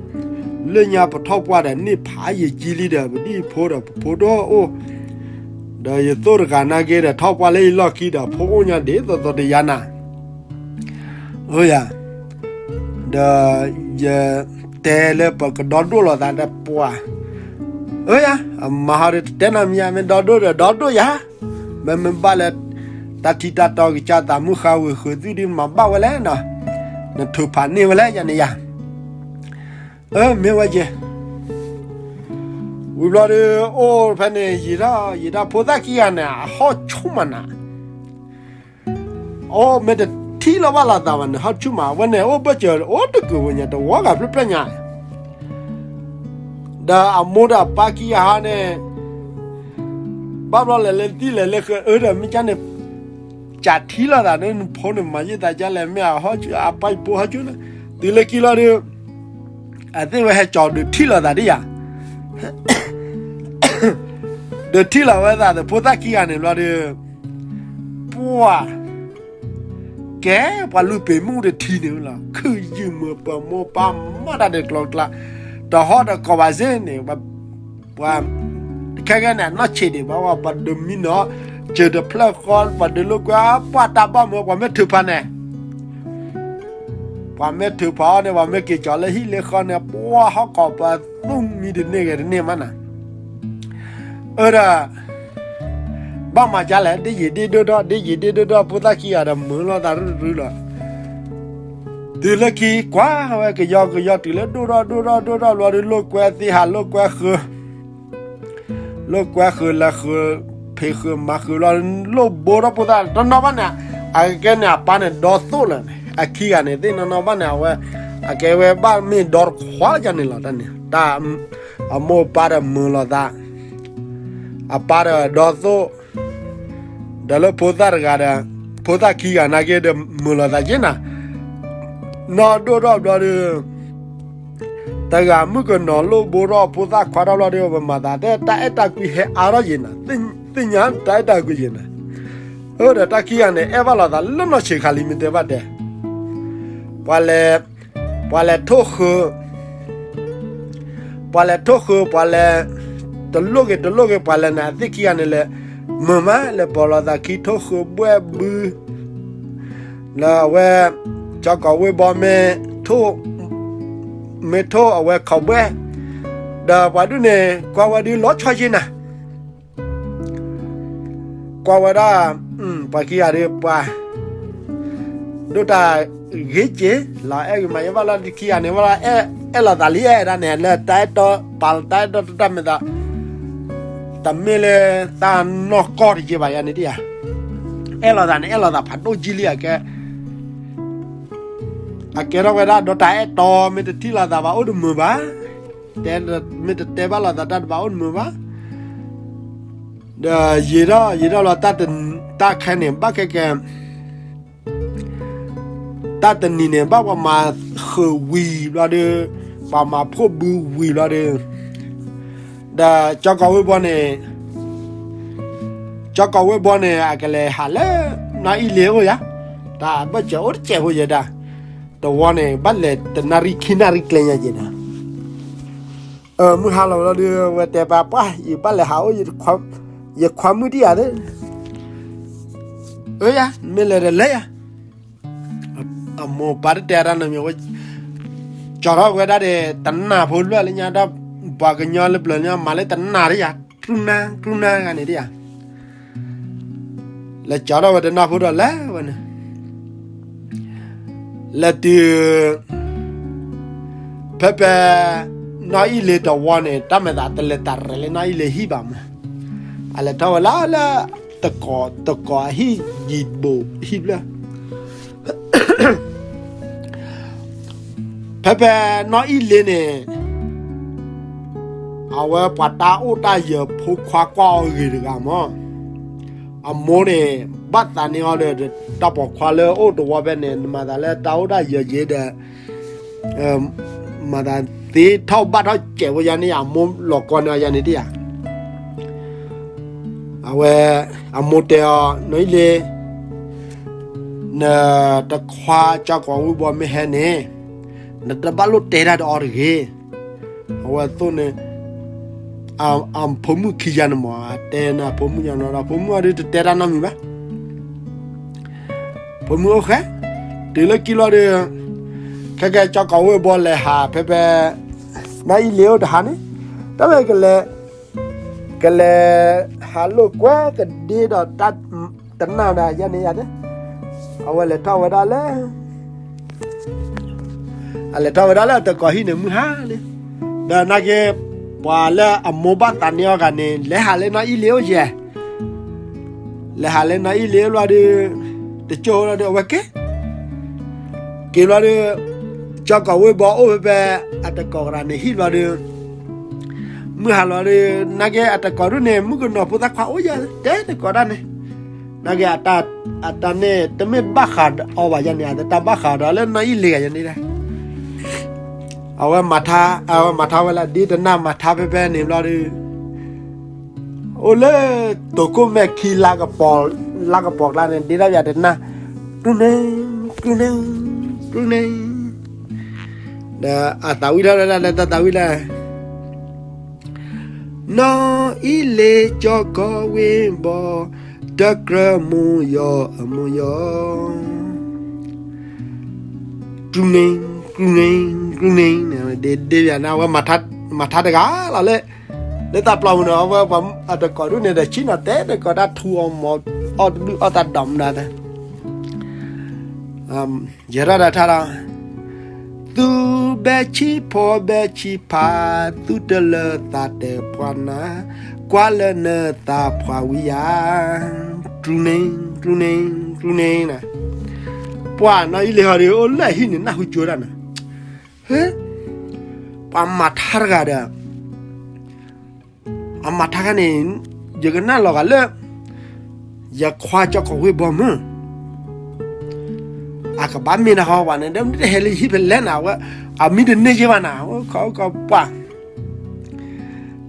လၢညါပထီၣ်ပှၢ်ဒီးန့ၢ်ဖးယံာ်ကံလံဒီး ပဒံၣ်ဖိဒီးပဖိဒိၣ်အိၣ်, ဒီးယသိၣ်တဂၤနာ်က့ဒီး ထီၣ်ပှၢ်လၢယလီၢ်ခံဒီး ဖိအိၣ်ညါဒ်သိးသိးတယါနၤ အၢယၤ, ဒီးယတဲလၢပကဒီဒိၣ်လိာ်သးဒီးပှၤ, အၢယၤ, အမါဟီဒီးတတဲနီတမံၤယၤ မ့ၢ်ဒီဒိၣ်ဒီးဒီဒိၣ်ယၤ, မ့မ့ၢ်ဘၣ်လၢ တၢ်ထံတၢ်တီကစၢ်သးမုၢ်ဃါဝံၤဃုာ်သွံၣ်ဒုးမၤဘၣ်ဝဲလဲၣ်နီၤ, နထုးဖးန့ၢ်ဝဲလဲၣ်ယၤန့ၣ်ယၤ, အၢ မ့ၢ်ဝဲယဲ ဝံၤဘျီဒီး အိၣ်ဖဲန့ၣ် ယံာ်ထီၣ်ယံာ်ထီၣ် ဖိသၣ်ခံဂၤန့ၣ် အဟီၣ်ဆူၣ်မးနၤ, အိၣ်မ့ၢ်တ ထံၣ်လီၤဘၣ်လိာ်သးဘၣ်န့ၣ် ဟီၣ်ဆူၣ်မး အဝဲန့ၣ်အိၣ်ဘၢၣ်စၢၤအိၣ်တကုးဝဲညါ တဝီဂၤဖျၢၣ်ဖျၢၣ်ညါ ဒီးအမိၢ်ဒီးအပၢ်ခံဂၤဟီန့ၣ် ဘၣ်ဘျီလဲၤလၢသံၣ်လဲၤလၢဃၢၤအၢဒီးမ့ၢ်ကၠၢ်န့ၣ် ကးထံၣ်လိာ်သးန့ၣ် နဖိန့ၣ်မၤယံာ်သးကၠၢ်လဲၣ် မ့ၢ်အဟီၣ်ဆူၣ်အပၢ်ယဖိဟီၣ်ဆူၣ်န့ၣ် တုၤလၢခံလီၤဒီး အသ့ၣ်ဝဲဟဲကၠီဒုးထံၣ်လိာ်သးဒ်ယၤ ဒုးထံၣ်လိာ်ဝဲသးဒီးဖိသၣ်ခံဂၤန့ၣ်ဘျီဒီး ပှၤ ကဲ ပှၤလုၢ်ပ့ၤမုၣ်တထံန့ၣ်လီၤ ခုၣ်ယုၢ်မုာ်ပှၤမိၢ်ပၢ်မၤတၢ်ဒဲးကျိၤကျါ တဟီၣ်တကိးဘၣ်စ့ၢ်န့ၣ် ပှၤ ခဲကဲန့ၣ် အနီၢ်ဆံးဒံးဘၣ် ပှၤဒုးမံနီၤ စၢၤတဖျၢၣ်ဃီ ပှၤဒုးလိာ်ကွဲ ပှၤတၢ်ဘၣ်မုာ် ပှၤမ့ၢ်ထုးဖးန့ၣ် ပှၤမ့ၢ်ထုးဖးအီၤန့ၣ် ပှၤမ့ၢ်က့ၤကၠီၤလၢဟံၣ်လၢဃီန့ၣ် ပှၤဟီၣ်ကိးပှၤသူၣ်မံတန့ၢ်ဂဲၤတန့ၢ်မးနၤ အၢဒီး ဘၣ်မၤကၠၢ်လဲၣ် ဒ်ယံာ်ဒ်ဒိၣ်ထီၣ် ဒ်ယံာ်ဒ်ဒိၣ်ထီၣ် ဖိသၣ်ခံဂၤဒီးမုာ်လိာ်သးရုရုလီၤ တုၤလၢခံကွၢ်ဝဲကယီကယီတုၤလၢဒိၣ်ထီၣ်ဒိၣ်ထီၣ်ဒိၣ်ထီၣ်ဘျီဒီး လိာ်ကွဲသ့ဟးလိာ်ကွဲဃၢၤ လိာ်ကွဲဃၢၤလဲၤဃၢၤ ဖံးဃၢၤမၤဃၢၤဘျီ လိၣ်ဘိထီၣ်ဖိသၣ်တနီၤဘၣ်န့ၣ် အကဲန့ၣ်အပၢ်န့ၣ်ဒီသိၣ်လၢာ်န့ၣ် အခံဂၤန့ၣ်သ့ၣ်နီၢ်နီၢ်ဘၣ်န့ၣ် အဝဲ အကဲဝဲဘၣ်မ့ၢ်ဒီတခွါလၢယၤန့ၣ်လီၤတၢ်န့ၣ် တၢ် အမိၢ်အပၢ်ဒီးမုာ်လိာ်သး အပၢ်ဒီးဒီသိၣ် ဒီးလၢဖိသၣ်တဂၤဒီး ဖိသၣ်ခံဂၤနာ်က့ဒီးမုာ်လိာ်သးက့နၤ နီၢ်ဒိၣ်ထီၣ်ဘျီဒီး တဂၤမုၣ်ကနီၤလိၣ်ဘိထီၣ်ဖိသၣ်ခွါထီၣ်ဘျီဒီး ပမၤသးတဲ တၢ်အဲၣ်တၢ်ကွံဟဲအါထီၣ်ယံၤနၤ သ့ၣ်ညါတၢ်အဲၣ်တၢ်ကွံယံၤနၤ အၢဒီးတၢ်ခံဂၤန့ၣ် အဲၣ်ဘၣ်လိာ်သးလၢနီၢ်ဆံးခါလံမ့ၢ်တဲဘၣ်တဲ ပှၤလဲၤ ပှၤလဲၤထိၣ်ဃၢၤ ပှၤလဲၤထိၣ်ဃၢၤ ပှၤလဲၤ တလိၣ်ဂ့ၤတလိၣ်ဂ့ၤ ပှၤလဲၤန့ၣ် အသ့ၣ်ခံဂၤန့ၣ်လဲၤ မုာ်မး လဲၤပိာ်လိာ်သးခံထိၣ်ဃၢၤဘှဲၣ်ဘု လၢအဝဲ ကၠီကီးဝ့ၢ်ဘီမ့ၢ်ထိၣ် မ့ၢ်ထိၣ်အဝဲခီးဘှဲၣ် ဒီးပှၤဒုးန့ၣ် ကွၢ်ဝဲဒုးလီၤဆီယ့ၢ်နၤ ကွၢ်ဝဲဒၣ် ပှၤခံဂၤဒီးပှၤ ဒိၣ်တၢ်ဂ့ၤက့ၤ လီၤအဲၣ်ဂ့ၤမးယဲဘၣ်လၢခံဂၤန့ၣ် ဘၣ်လၢ အဲၣ်လိာ်သးလံအဲၣ်ဒၣ်န့ၣ် လၢတၢ်အဲၣ်တီ ပာ်လီၤတၢ်အဲၣ်တီတၢ်မ့ၢ်သး တမ့ၢ်လၢတၢ်နီၢ်ကီၢ်တက့ၢ်ဘၣ်ယၤန့ၣ်ဒ်ဧါ အဲၣ်လိာ်သးန့ၣ် အဲၣ်လိာ်သးဖးဒိၣ်ကံလံအကဲ အကဲထီၣ်ဝဲဒၣ်ဒီးတၢ်အဲၣ်တီ မ့ၢ်တထံၣ်လိာ်သးဘၣ်အိၣ်တမုာ်ဘၣ်, တဲ မ့ၢ်တတဲဘၣ်လိာ်သးတၢ်တဘၣ်အိၣ်တမုာ်ဘၣ်. ဒီးယံာ်ထီၣ်ယံာ်ထီၣ်လီၤ တၢ်ခဲန့ၣ် ဘၣ်ခဲကဲ တၢ်တနံၤန့ၣ် ဘၣ်ပှၤမၤဃုာ်ဝံၤဘျီဒီး ပှၤမၤဖှိၣ်ဘုဝံၤဘျီဒီး ဒီးကၠီကီးဝ့ၢ်ဘီန့ၣ် ကၠီကီးဝ့ၢ်ဘီန့ၣ် အကလဲၤဟးလၢ နီၢ်အံၣ်လ့ၤအိၣ်ယါ, တၢ်ဘၢၣ်စၢၤအိၣ်တစဲးဖိယဲဒၣ်, တဝီန့ၣ် ဘၣ်လဲၤတနၣ်ရံၣ်ခံနၣ်ရံၣ်ကျဲညါယဲဒၣ်. မုၢ်ဟါလီၤဝဲလီၤဒီး ဝဲတဲပၢ်ပၢ် ယဘၣ်လဲၤဟးအိၣ် ယခွါမုၣ်ဒံးယၤသ့, အၢယၤ မ့ၢ်လဲၤဒီးလဲၤယၤ အမိၢ်ပၢ်တတဲတၢ်နီတမံၤ, ကၠီထီၣ်ဝဲဒၣ်ဒီး တနၢ်ဖိလၢလၢညါ တၢ်ပှၤကညီလၢပျၢၤလၢညါ မၤလၢတနၢ်တယၤ ကြူၢ်နၢ်ကြူၢ်နၢ်ဂၤန့ၣ်တယၤ, လဲၤကၠီထီၣ်ဝဲတနၢ်ဖိဒီးလဲၤဝဲန့ၣ်, လဲၤတုၤ ဖဲဖဲ နီၢ်အံၣ်လ့ၤတဝီန့ၣ် တၢ်မဲာ်သးတလဲၤတၢ်ရဲၣ်လၢနီၢ်အံၣ်လ့ၤဟံၣ်ဘၣ်မး, အလဲၤထီၣ်ဝဲလၢလၢ တကိးတကိးအဟံၣ်ယံၤတဘိးဟံၣ်ဖျၢၣ် ဖဲဖဲနီၢ်အံၣ်လ့ၤန့ၣ် အဝဲပှၤတၢ်အိၣ်တၢ်ယၢၤဖိခွါကွၢ်အီၤဂ့ၤတဂၤမး, အမိၢ်န့ၣ် ဘၣ်သးန့ၢ်အီၤဒီး တၢ်ပိာ်ခွါလၢအိၣ်တဝီဖဲန့ၣ် နမၤသးလၢတၢ်အိၣ်တၢ်ယၢၤက့ၤဒီး မၤသးသ့ထီၣ်ဘၣ်ထီၣ်စဲးဖိယါန့ၣ် အမိၢ်လီၤကီန့ၢ်အီၤယါန့ၣ်တယၤ အဝဲ အမိၢ်တဲအီၤ နီၢ်အံၣ်လ့ၤ နတခွါကၠီကီးဝ့ၢ်ဘီမ့ၢ်ဟဲန့ၣ် နတဘၣ်လိၣ်တဲတၢ်ဒီးအီၤတဂ့ၤ. အဝဲသိၣ်န့ၣ် အဖိမုၣ်ခံယၤန့ၣ်မး တဲန့ၣ် အဖိမုၣ်ယၤန့ၣ်ဒီး ဖိမုၣ်အီၤဒုးတတဲတၢ်နီတမံၤဘၣ်. ဖိမုၣ်အိၣ်ဃဲ တုၤလၢခံလီၤဒီး ခဲကဲကၠီကီးဝ့ၢ်ဘီလဲၤဟးဖဲဖဲ နီၢ်အံၣ်လ့ၤအိၣ်တဟးန့ၣ် တၢ်ဝဲကလဲၤ ကလဲၤဟးလိာ်ကွဲကဒ့ဒီးတၢ်တနၢ်ဒီးယါန့ၣ်ယါန့ၣ် အဝဲလဲၤထီၣ်ဝဲဒၣ်လၢ အလဲၤထီၣ်ဝဲဒၣ်လၢတကိးဟံၣ်န့ၣ်မုၢ်ဟါလံ, ဒီးနာ်က့ ပှၤလၢအမိၢ်ဘၣ်သးန့ၢ်အီၤဂၤန့ၣ် လဲၤဟးလၢနီၢ်အံၣ်လ့ၤအိၣ်ယဲၢ်, လဲၤဟးလၢနီၢ်အံၣ်လ့ၤအိၣ်လီၤဒီး တကၠိၢ်လီၤဒီး အဝဲက့ၤ က့ၤဘျီဒီး ကၠီကီၢ်ဝ့ၢ်ဘီအိၣ်ဖဲဖဲ အတကိးကရၤန့ၣ်ဟံၣ်ဘျီဒီး မုၢ်ဟါလီၤဒီး နာ်က့အတကိးဒူၣ်န့ၣ် မုၣ်ကနီၤဖိသၣ်ခွါအိၣ်ယၤ တဲတကိးဒၣ်န့ၣ်, နာ်က့ အတၢ်န့ၣ် တမ့ၢ်ဘၣ်ဃးဒီးအီၤဘၣ်ယၤန့ၣ် အတၢ်ဘၣ်ဃးဒီးလၢနီၢ်အံၣ်လ့ၤဂၤယၤန့ၣ် အဝဲမၤထါ, အဝဲမၤထါဝဲလၢ ဒ်တနၢ်မၤထါဖဲဖဲန့ၣ်ဘျီဒီး အိၣ်လၢ တိၤခိၣ်မဲာ်ခံ လါကပီၤကျါန့ၣ် ဒ့ဒၣ်ယၤတနၢ်, ကျူန့ၣ်, ကျူန့ၣ်, ကျူန့ၣ်, ဒီးအသးဝံၣ်ထီၣ်ဝဲဒၣ်လၢတၢ်သးဝံၣ်လၢ နီၢ်အံၣ်လ့ၤကၠီကီၢ်ဝ့ၢ်ဘီ, တကြၢးမိၢ်ယီၤအမိၢ်ယီၤ ကျူန့ၣ်, ကျူန့ၣ်, ကျူန့ၣ်, ဒ့ဒ့ယၤန့ၣ် အဝဲမၤထါတဂၤလီၤလၢ လၢတၢ်ပျီပူၤန့ၣ် အဝဲပှၤအတကိးဒူၣ်န့ၣ်ဒီး ဆံၣ်နီၤတဲတကိးတၢ်ထူအီၤမၤအီၣ်တဘျုးအီၣ်တၢ်ဒိးမနုၤသ့ ယဲထီၣ်ဒီးထါလီၤ, သူၣ်ဘဲဆံးဖီဘဲဆံးဖး, သူၣ်တလၢသးတပှၢ်နၤ, ကွၢ်လၢနသးပှၢ်ဝံၤယၤ, ကျူန့ၣ်, ကျူန့ၣ်, ကျူန့ၣ်န့ၣ်, ပှၤနီၢ်အံၣ်လ့ၤဟီဒီး အိၣ်လၢအဟံၣ်န့ၣ် နၢ်ဟူကၠိဒၣ်န့ၣ်, ဟ့, ပှၤမၤထါတဂၤဒီး အမၤထါခါန့ၣ် ယကနၣ်လီၤဂာ်လၢ ယခွါကၠီကီၢ်ဝ့ၢ်ဘီမုၢ် အကဘၣ်မ့ၢ်နၤဟီဘၣ်န့ၣ် ဒီးတဟဲလၢယဟံၣ်ဖဲလဲၣ်နၤ အဝဲ အမံတန့ၢ်က့ဘၣ်နၤ အိၣ်ခိးအိၣ်ခိးပှၢ်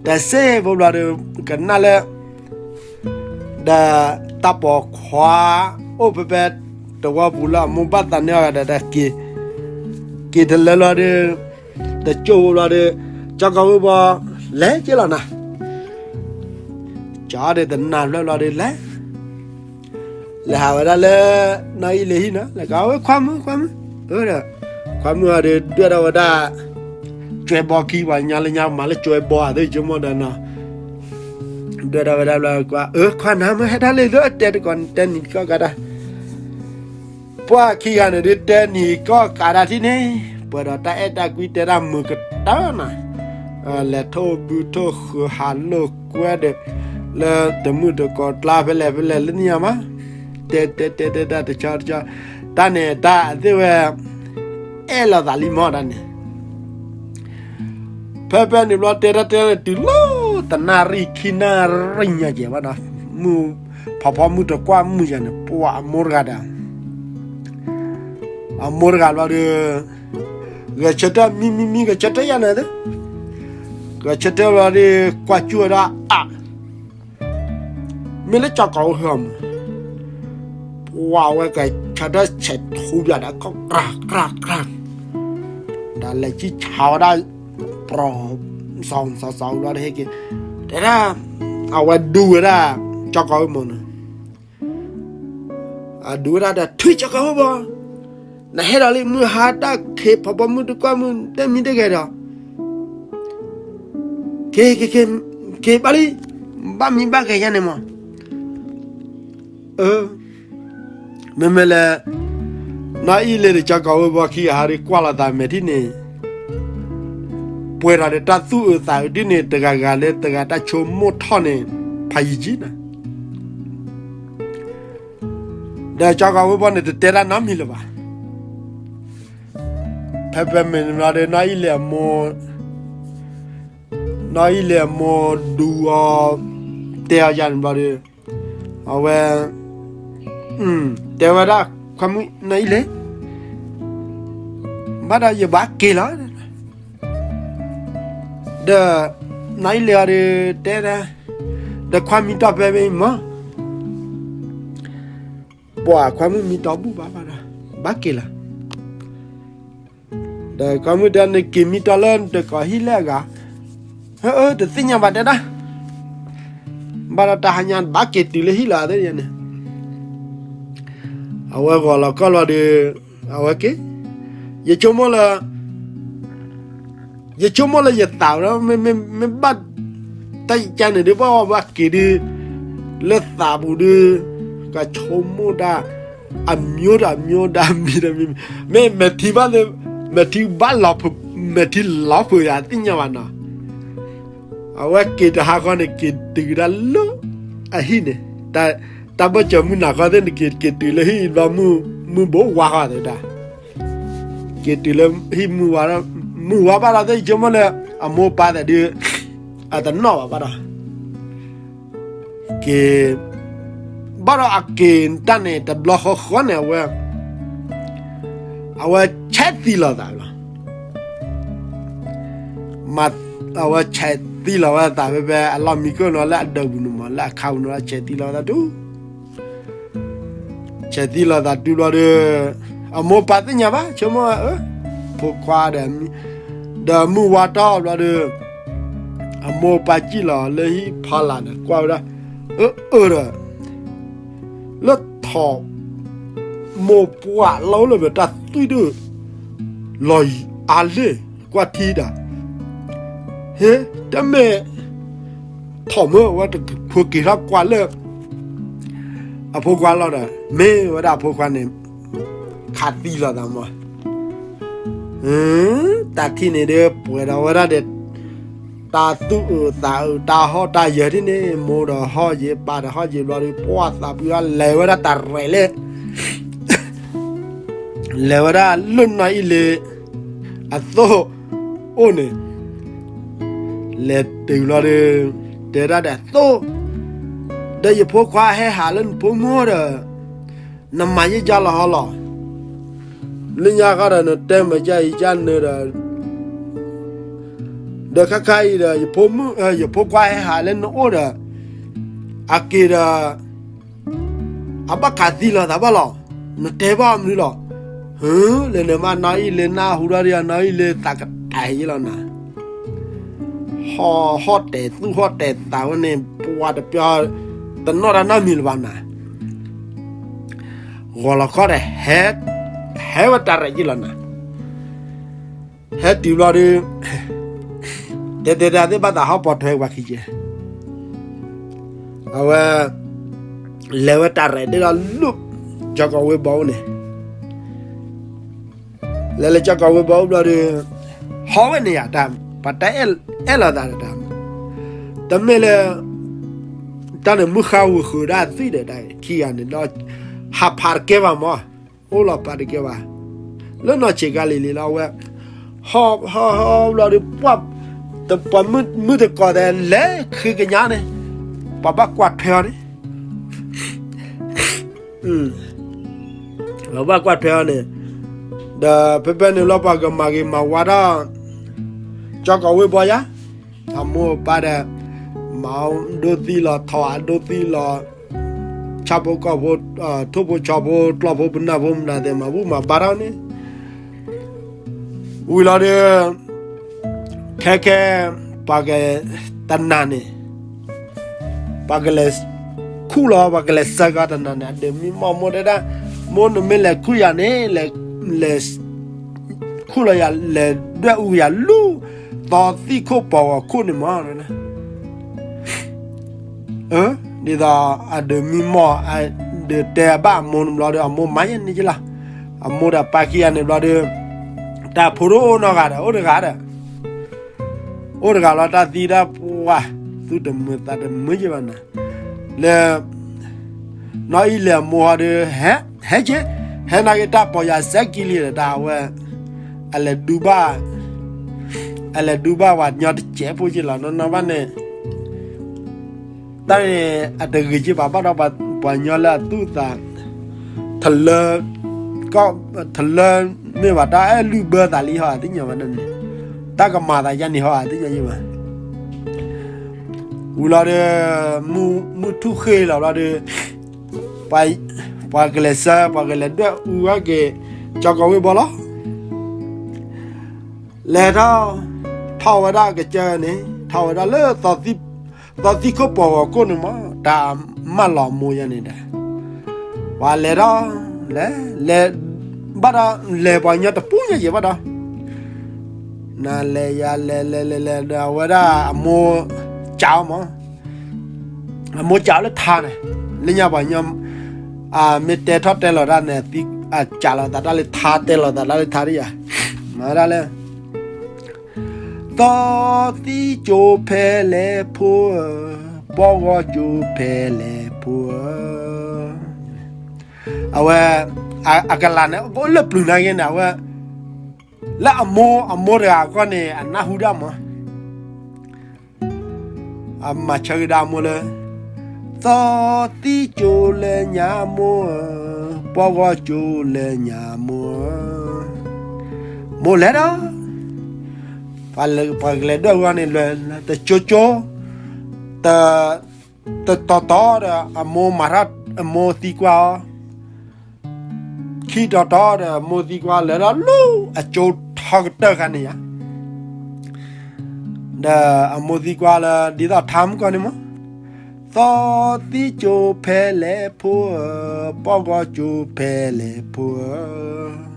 တစ့ဖိဘျီဒီး ကနၣ်လၢ ဒီးတၢ်ပိာ်ခွါ အိၣ်ဖဲဖဲ တဝီပူၤလၢအမိၢ်ဘၣ်သးန့ၢ်အီၤဒီး က့ၤတလၢလီၤဒီး တကၠိၢ်ဖိဘျီဒီး ကၠီကီၢ်ဝ့ၢ်ဘီ လဲၤက့ၤလီၤနၤ ကၠီဒီးတနၤဖျၢၣ်ဘျီဒီးလဲၤ လဲၤဟးဝဲဒၣ်လၢ နီၢ်အံၣ်လ့ၤဟံၣ်နီၤ လဲၤကဝဲခွါမုၣ် ခွါမုၣ် ဒီး ခွါမုၣ်အီၤဒီး ဒွဲၣ်ထီၣ်ဝဲဒၣ် ကၠွဲဘီခံ ပှၤညါလၢညါမၤလၢကၠွဲဘီဧါ သ့ၣ်ဆိကမိၣ်ဒီးနီၤ ဒွဲၣ်ထီၣ်ဝဲဒၣ်ဘျီ ကွၢ် အၢ ခွါနၤမ့ၢ်ဟဲဒၣ်လံ လၢတဲတကိး တဲနံၤကီၢ်ကးတၢ် ပှၤခံဂၤန့ၣ်ဒုး တဲနံၤကီၢ်ကးတၢ်ထံၣ်န့ၣ် ပှဲၤဒီးတၢ်အဲၣ်တၢ်ကွံတဲတၢ်မုာ်ကတၢၢ်နၤ လဲၤထိၣ်ဘုထိၣ်ဃုာ်ဟးလိာ်ကွဲဒီး လၢတမုၢ်တကိးကျါဖဲလဲၣ်ဖဲလဲၣ်လၢနံၤညါမး တဲတဲတဲတဲတၢ်တဆီတဆီ တၢ်န့ၣ်တၢ်အသ့ၣ်ဝဲ အဲၣ်လိာ်သးလံမီၢ်တၢ်န့ၣ် ဖဲဖဲန့ၣ်ဘျီတဲတၢ်တဲန့ၣ် တုၤလီၤတနၣ်ရံၣ်ခံနၣ်ရံၣ်ညါကဲၤဘၣ်ဒီး မုၢ် ဖီဖီမုၢ်တကွၢ်မုၢ်ယၤန့ၣ် ပှၤအမိၢ်တဂၤဒီး အမိၢ်တဂၤဘျီဒီး ဂဲၤဆၢထၢၣ်မံမံမံ ဂဲၤဆၢထၢၣ်ယၤန့ၣ် ဂဲၤဆၢထၢၣ်ဘျီဒီး ကွၢ်ကၠူၣ်ဝဲဒၣ်အါ မ့ၢ်လၢကၠီကီၢ်ဝ့ၢ်ဟီမုၢ် ပှၤဝဲကဆၢထၢၣ်ဆဲးထူပၠးဒီး ကီၢ်ကြၢ်ကြၢ်ကြၢ် ဒီးလဲၤကံၣ်ဆးဝဲဒၣ် ပြီၤ စီၤစီၤစီၤဘျီဒီးဟဲက့ၤ တဲဒၣ် အဝဲဒူဝဲဒၣ် ကၠီကီၢ်ဝ့ၢ်မုၢ်န့ၣ် အဒူဝဲဒၣ်ဒီး ထွံၣ်ကၠီကီၢ်ဝ့ၢ်ဘီ နဟဲဒီးလံ မုၢ်ဟါတၢ်ခံး ဖီဖီမုၢ်တကွၢ်မုၢ် တမံၤတဂဲၤဒီး က့ၤ က့ၤ က့ၤ က့ၤဘၣ်လံ ဘၣ်မံဘၣ်ဂဲၤယါန့ၣ်မး အၢ မ့မ့ၢ်လၢ နီၢ်အံၣ်လ့ၤဒီး ကၠီကီၢ်ဝ့ၢ်ဘီခံဂၤဟးဒီးကွၢ်လိာ်သးမဲာ်ထံၣ်န့ၣ် ပှဲၤထီၣ်ဒီးတၢ်သူၣ်အုးသးအုးဒ်န့ၣ် တဂၤဂၤလၢတဂၤတၢ်ဆိကမိၣ်ထီၣ်န့ၣ် ဖးယံာ်ကံနၤ ဒီးကၠီကီၢ်ဝ့ၢ်ဘီန့ၣ် တတဲတၢ်နီတမံၤလၢၤဘၣ်. ဖဲဖဲမ့ၢ်န့ၣ်ဘျီဒီး နီၢ်အံၣ်လ့ၤအမိၢ် နီၢ်အံၣ်လ့ၤအမိၢ်ဒူအီၤ တဲအီၤယၤန့ၣ်ဘျီဒီး အဝဲ တဲဝဲဒၣ် ခွါမုၣ်နီၢ်အံၣ်လ့ၤ ဘၣ်ဒီးယဘၣ်က့ၤလီၤ ဒီး နီၢ်အံၣ်လ့ၤအီၤဒီးတဲဒၣ် ဒီးခွါမံတီၢ်ဖဲမ့ၢ်မး ပှၤခွါမုၣ်မံတီၢ်ဘူၣ်ဘၣ်ဘၣ်ဒီး ဘၣ်က့ၤလီၤ ဒီးခွါမုၣ်တဲ နက့ၤမံတီၢ်လၢနတကိးဟံၣ်လၢအဂၤ, အၢ တသ့ၣ်ညါဘၣ်တဲဒၣ်, ဘၣ်ဒီးတၢ်ဟါညါဘၣ်က့ၤတုၤလၢဟံၣ်လီၤသ့ၣ်န့ၣ်, အဝဲဂီၤလီၤကီၢ်လီၤဒီး အဝဲက့ၤ, ယဆိကမိၣ်လၢ ယဆိကမိၣ်လၢယသးဒီး မ့ၢ်ဘၣ်တၢ်ယကါန့ၣ်ဒုး ဘၣ်ဘၣ်က့ၤဒုး လၢသးပူၤဒုး ကဆိကမိၣ်ဒၣ် အမျိုးတမံၤ မ့ၢ်မဲာ်ထံဘၣ် မဲာ်ထံဘၣ်လီၤဖုး မဲာ်ထံလီၤဖုးယၤသ့ၣ်ညါဘၣ်နီၤ, အဝဲက့ၤတဟါဃီန့ၣ် က့ၤတုၤဒၣ်လၢအဟံၣ်န့ၣ်, တၢ်ဘၢၣ်စၢၤမုၢ်နၤဃီသ့ၣ်န့ၣ် က့ၤတုၤလၢဟံၣ်ဘျီ မုၢ်ဘိးဝါဃီသ့ၣ်ဒၣ် က့ၤတုၤလၢဟံၣ်မုၢ်ဝါ, မုၢ်ဝါဘၣ်ဒီး သ့ၣ်ယဆိကမိၣ်လၢ အမိၢ်ပၢ်သးဒုး အတနီၣ်ဘၣ်ဘၣ်ဒီး က့ၤ ဘၣ်ဒီးအက့ၤတၢ်န့ၣ် တဘျီဃီဃီန့ၣ် အဝဲ အဝဲဆဲးသံလီၤသးလီၤ. အဝဲဆဲးသံလီၤဝဲသးဖဲ ဖဲအလီၢ်မံခိၣ်နီၤ လၢအဒၢးပူၤန့ၣ်မး လၢအခါပူၤန့ၣ် ဆဲးသံလီၤသးတုၤ ဆဲးသံလီၤသးတုၤဘျီဒီး အမိၢ်ပၢ်သ့ၣ်ညါဘၣ် ဆိကမိၣ်ဝဲ အၢ ဖိခွါဒီး ဒီးမုၢ်ဝါထီၣ်ဘျီဒီး အမိၢ်ပၢ်စံၣ်လီၤလၢဟံၣ်ဖီလာ်ဒီး ကွၢ်ဝဲဒၣ် အၢ အၢဒီး လၢထိး မိၢ်ပှၢ်လီၤလၢပတၢ်သွံၣ်ဒိၣ် လီၤအါလ့ၣ် ကွၢ်ထံတၢ် ဟ့ တမ့ၢ် ထိးမၢဝဲတဖိက့ၤထီၣ်ကွၢ်လၢ အဖိခွါလီၤဒီး မ့ၢ်ဝဲဒၣ်အဖိခွါန့ၣ် ခးသံလီၤသးမး တၢ်ထံၣ်န့ၣ်ဒီး ပှဲၤဒီးဝဲဒၣ်ဒီး တၢ်သူၣ်အုးသးအုး တၢ်ဟီၣ်တၢ်ယၢၤထံၣ်န့ၣ် မိၢ်ဒီးဟီၣ်ယံၤ ပၢ်ဒီးဟီၣ်ယံၤဘျီဒီး ပှၢ်သးပှၢ်လဲၤဝဲဒၣ်တၢ်ရဲၣ်လၢ လဲၤဝဲဒၣ်လၢနီၢ်အံၣ်လ့ၤ အသိၣ်အိၣ်န့ၣ် လဲၤတုၤဘျီဒီး တဲဒၣ်ဒီးသိၣ် ဒီးယဖိခွါဟဲဟးလၢနဖိမုၣ်ဒီး နမၤယဲၢ်ကၢ်လီၤဟီလီၤ လၢညါဃီဒီး နတဲမၤကၢ်အံၤကၢ်နၢၤဒီး ဒီးခါခါအံၤဒီး ယဖိခွါဟဲဟးလၢနအိၣ်ဒီး အက့ၤဒီး အဘၣ်ခးသံလီၤသးဘၣ်လီၤ. နတဲဘၣ်မနုၤလီၤ. ဟၢ လဲၤနမ့ၢ်နီၢ်အံၣ်လ့ၤနၢ်ဟူထီၣ်ဒီး နီၢ်အံၣ်လ့ၤသးကတၢၢ်ယဲလီၤနၤ. ဟီၣ်ဟီၣ်တဲာ်သူၣ်ဟီၣ်တဲာ်သးဝဲန့ၣ် ပှၤတပျီ တနီၣ်တၢ်နီတမံၤလၢၤဘၣ်နၤ. ဂီၤလီၤခီဒီး ဟဲဝဲတၢ်ရဲၣ်ယဲလီၤနၤ. ဟဲတုၤဘျီဒီး တဲတဲတဲသ့ၣ်ဘၣ်သးဟီၣ်ပီထွဲပှၤခံကဲ အဝဲ လဲၤဝဲတၢ်ရဲၣ်ဒ့ဒီးလၢ ကၠီကီးဝ့ဘီအိၣ်န့ၣ် လဲၤလၢကၠီကီးဝ့ဘီအိၣ်ဘျီဒီး ဟီၣ်ဝဲန့ၣ်ယၤတၢ် ပှၤတၢ်အဲၣ်လီၤသးတၢ် တမ့ၢ်လၢ တၢ်န့ၣ်မုၢ်ဃါဝံၤဃုာ်ဒၣ်သွံၣ်ဒီးတၢ်ခံဂၤန့ၣ်ဒီး ဟးဖးတကဲဘၣ်မး အိၣ်လီၤဖးတကဲဘၣ် လၢနီၢ်ဆံးကါလံၤလံၤလီၤဝဲ ဟီၣ်ဟီၣ်ဟီၣ်ဘျီဒီး ပှၤ ပှၤမုၢ်တကိးသဲးလဲၤဃ့ကညးန့ၣ် ပှၤဘၣ်ကွၢ်ထွဲအီၤန့ၣ် ပှၤဘၣ်ကွၢ်ထွဲအီၤန့ၣ် ဒီးဖဲဖဲန့ၣ်လီၤ ပှၤကမၤဂ့ၤမၤဝါထီၣ် ကၠီကီးဝ့ဘီယါ အမိၢ်အပၢ်ဒီး မၤအဒိသံလီၤ ထိးအဒိသံလီၤ ဆၣ်ဖိကီၢ်ဖိ ထိၣ်ဖိဆီဖိ ကျီၢ်ဖိပနၢ်ဖိမတၤသ့ၣ် မၤဘူၣ်မၤဘါထီၣ်န့ၣ် ဝံၤလီၤဒီး ခဲခဲ ပှၤက တနၤန့ၣ် ပှၤကလဲၤ ခူၣ်လီၤ ပှၤကလဲၤစၢကီးတနၤန့ၣ် အဒုးမံမီၢ်မိၢ်တဲဒၣ် မိၢ်နမ့ၢ်လဲၤခူၣ်ယၤန့ၣ် လဲၤ လဲၤ ခူၣ်လီၤယၤ လဲၤဒွဲၣ်အူယၤလူၤ သီသံၣ်ခိၣ်ပီၤဂီၤခိၣ်န့ၣ်မး ဒ်သိးအဒုးမံမီၢ် အဒုးတဲဘၣ်အမိၢ်န့ၣ်ဘျီဒီး အမိၢ်မၤယဲန့ၣ်ကလီၤ အမိၢ်ဒီးပၢ်ခံဂၤန့ၣ်ဘျီဒီး တၢ်ဖိတအိၣ်နီတဂၤဒီး အိၣ်တဂၤဒီး အိၣ်တဂၤလီၤ တၢ်သံတၢ်ပှၢ် သူၣ်တမုာ်သးတမုာ်ယဲဘၣ်နၤ လၢ နီၢ်အံၣ်လ့ၤအမိၢ်ဟီဒီး ဟဲ ဟဲက့ၤ ဟဲနာ်က့ၤတၢ်ပီၢ်ယၤစဲကံလံဒီးတၢ်အဝဲ အလဲၤဒူဘၣ် အလဲၤဒူဘၣ်ပှၤညီတစဲးဖိက့ၤလီၤ နီၢ်နီၢ်ဘၣ်န့ၣ် တၢ်န့ၣ် အတဂ့ၤက့ၤဘၣ်ဘၣ်ဒီး ပှၤညီလၢအသူၣ်သး ထလၢ ကီၢ် ထလၢ မ့ၢ်ဘၣ်တၢ်အဲၣ်လုၢ်ဘၢသးလံဟီ အသ့ၣ်ညါဘၣ်န့ၣ် တၢ်ကမၤသးယါန့ၣ်ဟီ အသ့ၣ်ညါယံၤဘၣ် ဝံၤလီၤဒီး မုၢ်ထူၣ်ဃ့လီၤဘျီဒီး ပှၤကလဲၤစၢ ပှၤကလဲၤဒွဲၣ်အူဝဲက့ၤ ကၠီကီးဝ့ၢ်ဘီလီၤ. လဲၤထီၣ် ထီၣ်ဝဲဒၣ်ကစၢၢ်န့ၣ် ထီၣ်ဝဲဒၣ်လၢ သီသံၣ်ခိၣ်ပီၤဂီၤခိၣ်န့ၣ်မး တၢ်မၢလီၤမိၢ်ယါန့ၣ်ဒီး ပှၤလဲၤထီၣ် လဲၤ လဲၤ ဘၣ်ဒီး လဲၤပှၤညီတပူၤညါယံၤဘၣ်ဒီး နလဲၤယၤလဲၤလဲၤလဲၤလဲၤဒီး အဝဲဒၣ်အမိၢ် ကးအီၤမး အမိၢ်ကးအီၤလၢထါန့ၣ် လၢညါပှၤညီ မ့ၢ်တဲထီၣ်တဲလီၤတၢ်န့ၣ် ကးလီၤသးတၢ်လၢထါ တဲလီၤသးတၢ်လၢထါဒ်ယၤ မၤဝဲဒၣ်လၢ သီသံၣ်ကၠိဖဲလဲၣ်ဖိဧၢ, ပီၢ်ဂီၢ်ကၠိဖဲလဲၣ်ဖိဧၢ, အဝဲ အကလၤန့ၣ် အိၣ်လၢပျုၤနာ်က့န့ၣ် အဝဲ လၢအမိၢ် အမိၢ်တဂၤအဂီၢ်န့ၣ် အနၢ်ဟူဒၣ်မး, အမၤဆၢကဒါအမိၢ်လၢ သီသံကၠိလဲညါမိၢ်ဧၢ, ပီၢ်ဂီၢ်ကၠိလဲညါမိၢ်ဧၢ, မိၢ်လဲၤဒီး ပှၤကလဲၤဒွဲၣ်အဂီၢ်န့ၣ် လဲၤတကၠိကၠိ, တတီၤတီၤဒီး အမိၢ်မၤထီၣ် အမိၢ်သံကွၢ်အီၤ, ခံတီၤတီၤဒီး အမိၢ်သံကွၢ် လဲၤဒီးလၢအကၠိထီကတၢၢ်ခါန့ၣ်ယါ, ဒီးအမိၢ်သံကွၢ်လၢ ဒ်သိးထါမုၢ်ကီၢ်န့ၣ်မး, သီသံကၠိဖဲလဲၣ်ဖိဧၢ, ပီၢ်ဂီၢ်ကၠိဖဲလဲၣ်ဖိဧၢ,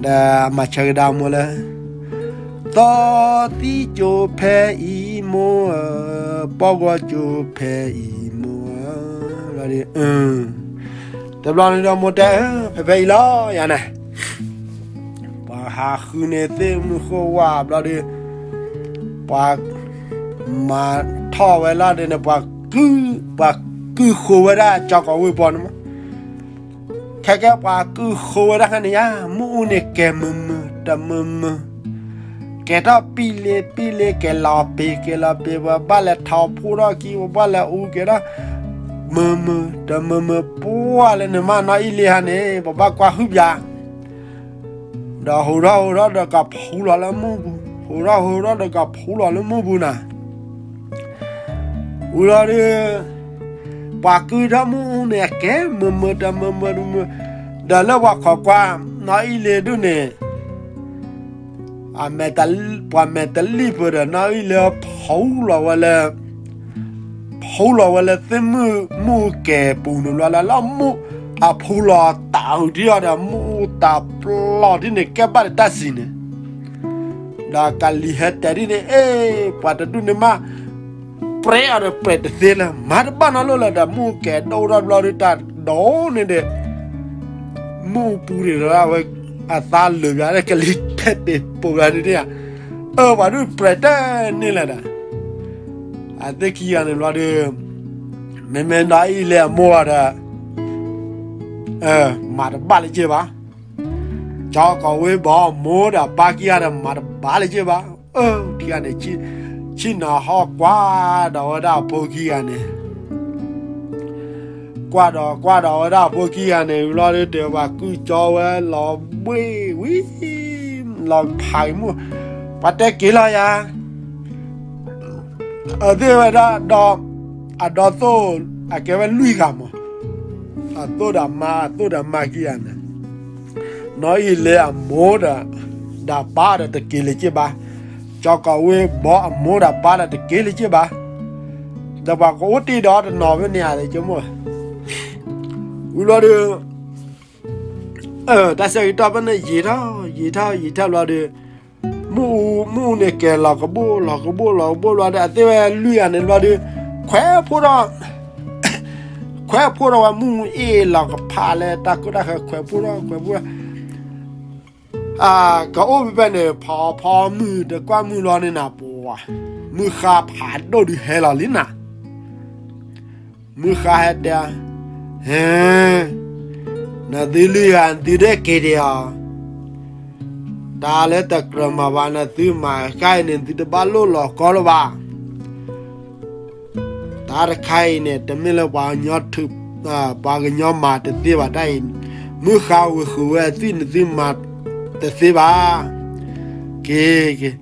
ဒီးအမၤဆၢကဒါအမိၢ်လၢ သီသံကၠိဖဲအံၤမိၢ်ဧၢ, ပီၢ်ဂီၢ်ကၠိဖဲအံၤမိၢ်ဧၢ, တဘျီန့ၣ်ဒီးမိၢ်တဲ ဖဲဖဲအံၤလီၤယၤန့ၣ်, ပှၤဟးဃုန့ၢ်သ့ၣ်မုၢ်ဃိၣ်ဝါဘျီဒီး ပှၤမၤထီၣ်ဝဲလီၤဒီးန့ၣ် ပှၤကုၢ် ပှၤကုၢ်ဃိဝဲဒၣ်ကၠီကီးဝ့ၢ်ပီန့ၣ်မး, ခဲကဲပှၤကုၢ်ဃိဝဲဒၣ်ခါန့ၣ်ယါ, မုၢ်အူန့ၣ်ကဲၤမုာ်မုာ်တမုာ်မုာ်, ကဲၤထီၣ်ပံၣ်လ့ပံၣ်လ့ ကဲၤလီၤပ့ၤ ကဲၤလီၤပ့ၤ, ပှၤဘၣ်လဲၤထီၣ်ဖိထီၣ်ခံ ပှၤဘၣ်လဲၤအူကဲၤထီၣ် မုာ်မုာ်တမုာ်မုာ်, ပှၤလၢန့ၣ်မးနီၢ်အံၣ်လ့ဟါန့ၣ် ပှၤဘၣ်ကွၢ်ဟုၣ်ပၠး ဒီးဟူးထီၣ်ဟူးထီၣ်ဒီးကဖူလီၤလၢမုၢ်ပူၤ, ဟူးထီၣ်ဟူးထီၣ်ဒီးကဖူလီၤလၢမုၢ်ပူၤနၤ, ဝံၤလီၤဒီး ပှၤကုၢ်ထီၣ်မုၢ်အူန့ၣ် အကဲမုာ်မုာ်တမုာ်မုာ်တမုာ်, ဒီးလၢပှၤခိးကွၢ် နီၢ်အံၣ်လ့ဒုးန့ၣ် ပှၤမဲာ်တလံၣ်ပၢၢ်ဒီး နီၢ်အံၣ်လ့ ဖူလီၤဝဲလၢ ဖူလီၤဝဲလၢသ့ၣ်မုၢ် မုၢ်အူကဲၤပူၤန့ၣ်ဘျီလၢ လၢမုၢ်အဖူလီၤတၢ်အုးထံအီၤဒီး မုၢ်အူတၢ်ပျီၢ်ထံန့ၣ် ကဲဘၣ်ဒီးတၢ်စံၣ်န့ၣ်, ဒီးကလံၤဟဲတဲဒ်န့ၣ် အ့ ပှၤတဒူၣ်န့ၣ်မး ပြဲအီၤဒီးပြဲတသ့လၢၤ မၤတဘၣ်နီတဘျီလၢၤဒီး မုၢ်အူကဲၤဒိၣ်ထီၣ်ဘျီဒုးတၢ်ဒိၣ်န့ၣ်ဒီး မုၢ်အူပူၤန့ၣ်ဒီး အဝဲအသးလၢာ်ဘၣ်ဒီး ကလံၤတဲာ်တဲာ်ပိာ်ဘၣ်ဒုးန့ၣ်ဧါ, အၢ ပှၤဒုးပြဲတန့ၢ်လၢၤဒီး အသ့ၣ်ခံဂၤန့ၣ်ဘျီဒီး မ့မ့ၢ်နီၢ်အံၣ်လ့အမိၢ်ဒီး မၤတဘၣ်လၢၤဘၣ်, ကၠီကီးဝ့ၢ်ဘီအမိၢ်ဒီးပၢ်ခံဂၤဒီး မၤတဘၣ်လၢၤဘၣ်, အၢ ခံဂၤန့ၣ် ဆ့ၣ်နီၤဟီၣ်ကွၢ်ဒီးဝဲဒၣ်အဖိခံဂၤန့ၣ် ကွၢ်ဒီးကွၢ်ဒီးဝဲဒၣ်အဖိခံဂၤန့ၣ် ဘျီဒုးတဲ ပှၤကုၢ်ကၠီဝဲလီၤဘှ့ၣ်ဝံၤ လီၤဖးက့ၤမုၢ်, ပှၤတဲက့ၤလီၤယၤ, အသ့ၣ်ဝဲဒၣ်ဒီး အဒီသိၣ် အကဲဝဲလွံၢ်ဂၤမး, အသိၣ်ဒီးမါ အသိၣ်ဒီးမါခံဂၤန့ၣ် နီၢ်အံၣ်လ့အမိၢ်ဒီး ဒီးပၢ်ဒီးတက့ၤလၢၤဘၣ်, ကၠီကီးဝ့ၢ်ဘီအမိၢ်ဒီးပၢ်ဒီးတက့ၤလၢၤဘၣ်, ဒီးပှၤကအိၣ်တ့ၢ်ဒီးတနီၤဖဲန့ၣ်ဧါ ကမိၣ်, ဝံၤလီၤဒီး တၢ်ဆၢကတီၢ်ဖဲန့ၣ် ယံာ်ထီၣ် ယံာ်ထီၣ် ယံာ်ထီၣ်ဘျီဒီး မုၢ်အူ မုၢ်အူန့ၣ်ကဲၤလီၤကဘိၣ် လီၤကဘိၣ်လီၤကဘိၣ်ဘျီဒီး အသ့ၣ်ဝဲလွံၢ်ဂၤန့ၣ်ဘျီဒီး ခွဲးဖိဒီး ခွဲးဖိဒီးဝဲမုၢ်အူအ့ၣ်လီၤကဖးလၢတၢ်ကိၢ်တၢ်ဂီၤ ခွဲးဖိဒီး ခွဲးဖိဒီး ကအိၣ်ဖဲဖဲန့ၣ် ဖီဖီမုၢ်တကွၢ်မုၢ်လီၤန့ၣ်နၤ ပှၤ မုၢ်ဃါဖးဒိၣ်ဒုးဟဲလီၤလံနၤ မုၢ်ဃါဟဲတဲ, ဟ့, နသုလွံၢ်ဂၤ နသုဒဲက့ၤဒံးဧါ, တၢ်လၢတကြၢးမၤဘၣ် နသုမၤဃါအံၤန့ၣ် နသုတဘၣ်လိၣ်လီၤကီလၢၤဘၣ်. တၢ်တခါအံၤန့ၣ် တမ့ၢ်လၢပှၤကညီထုး, ပှၤကညီမၤတသ့ဘၣ်တၢ်အံၤ, မုၢ်ဃါဝံၤဃုာ်ဝဲအသွံၣ် နသုမၤတသ့ဘၣ်. က့ၤ, က့ၤ,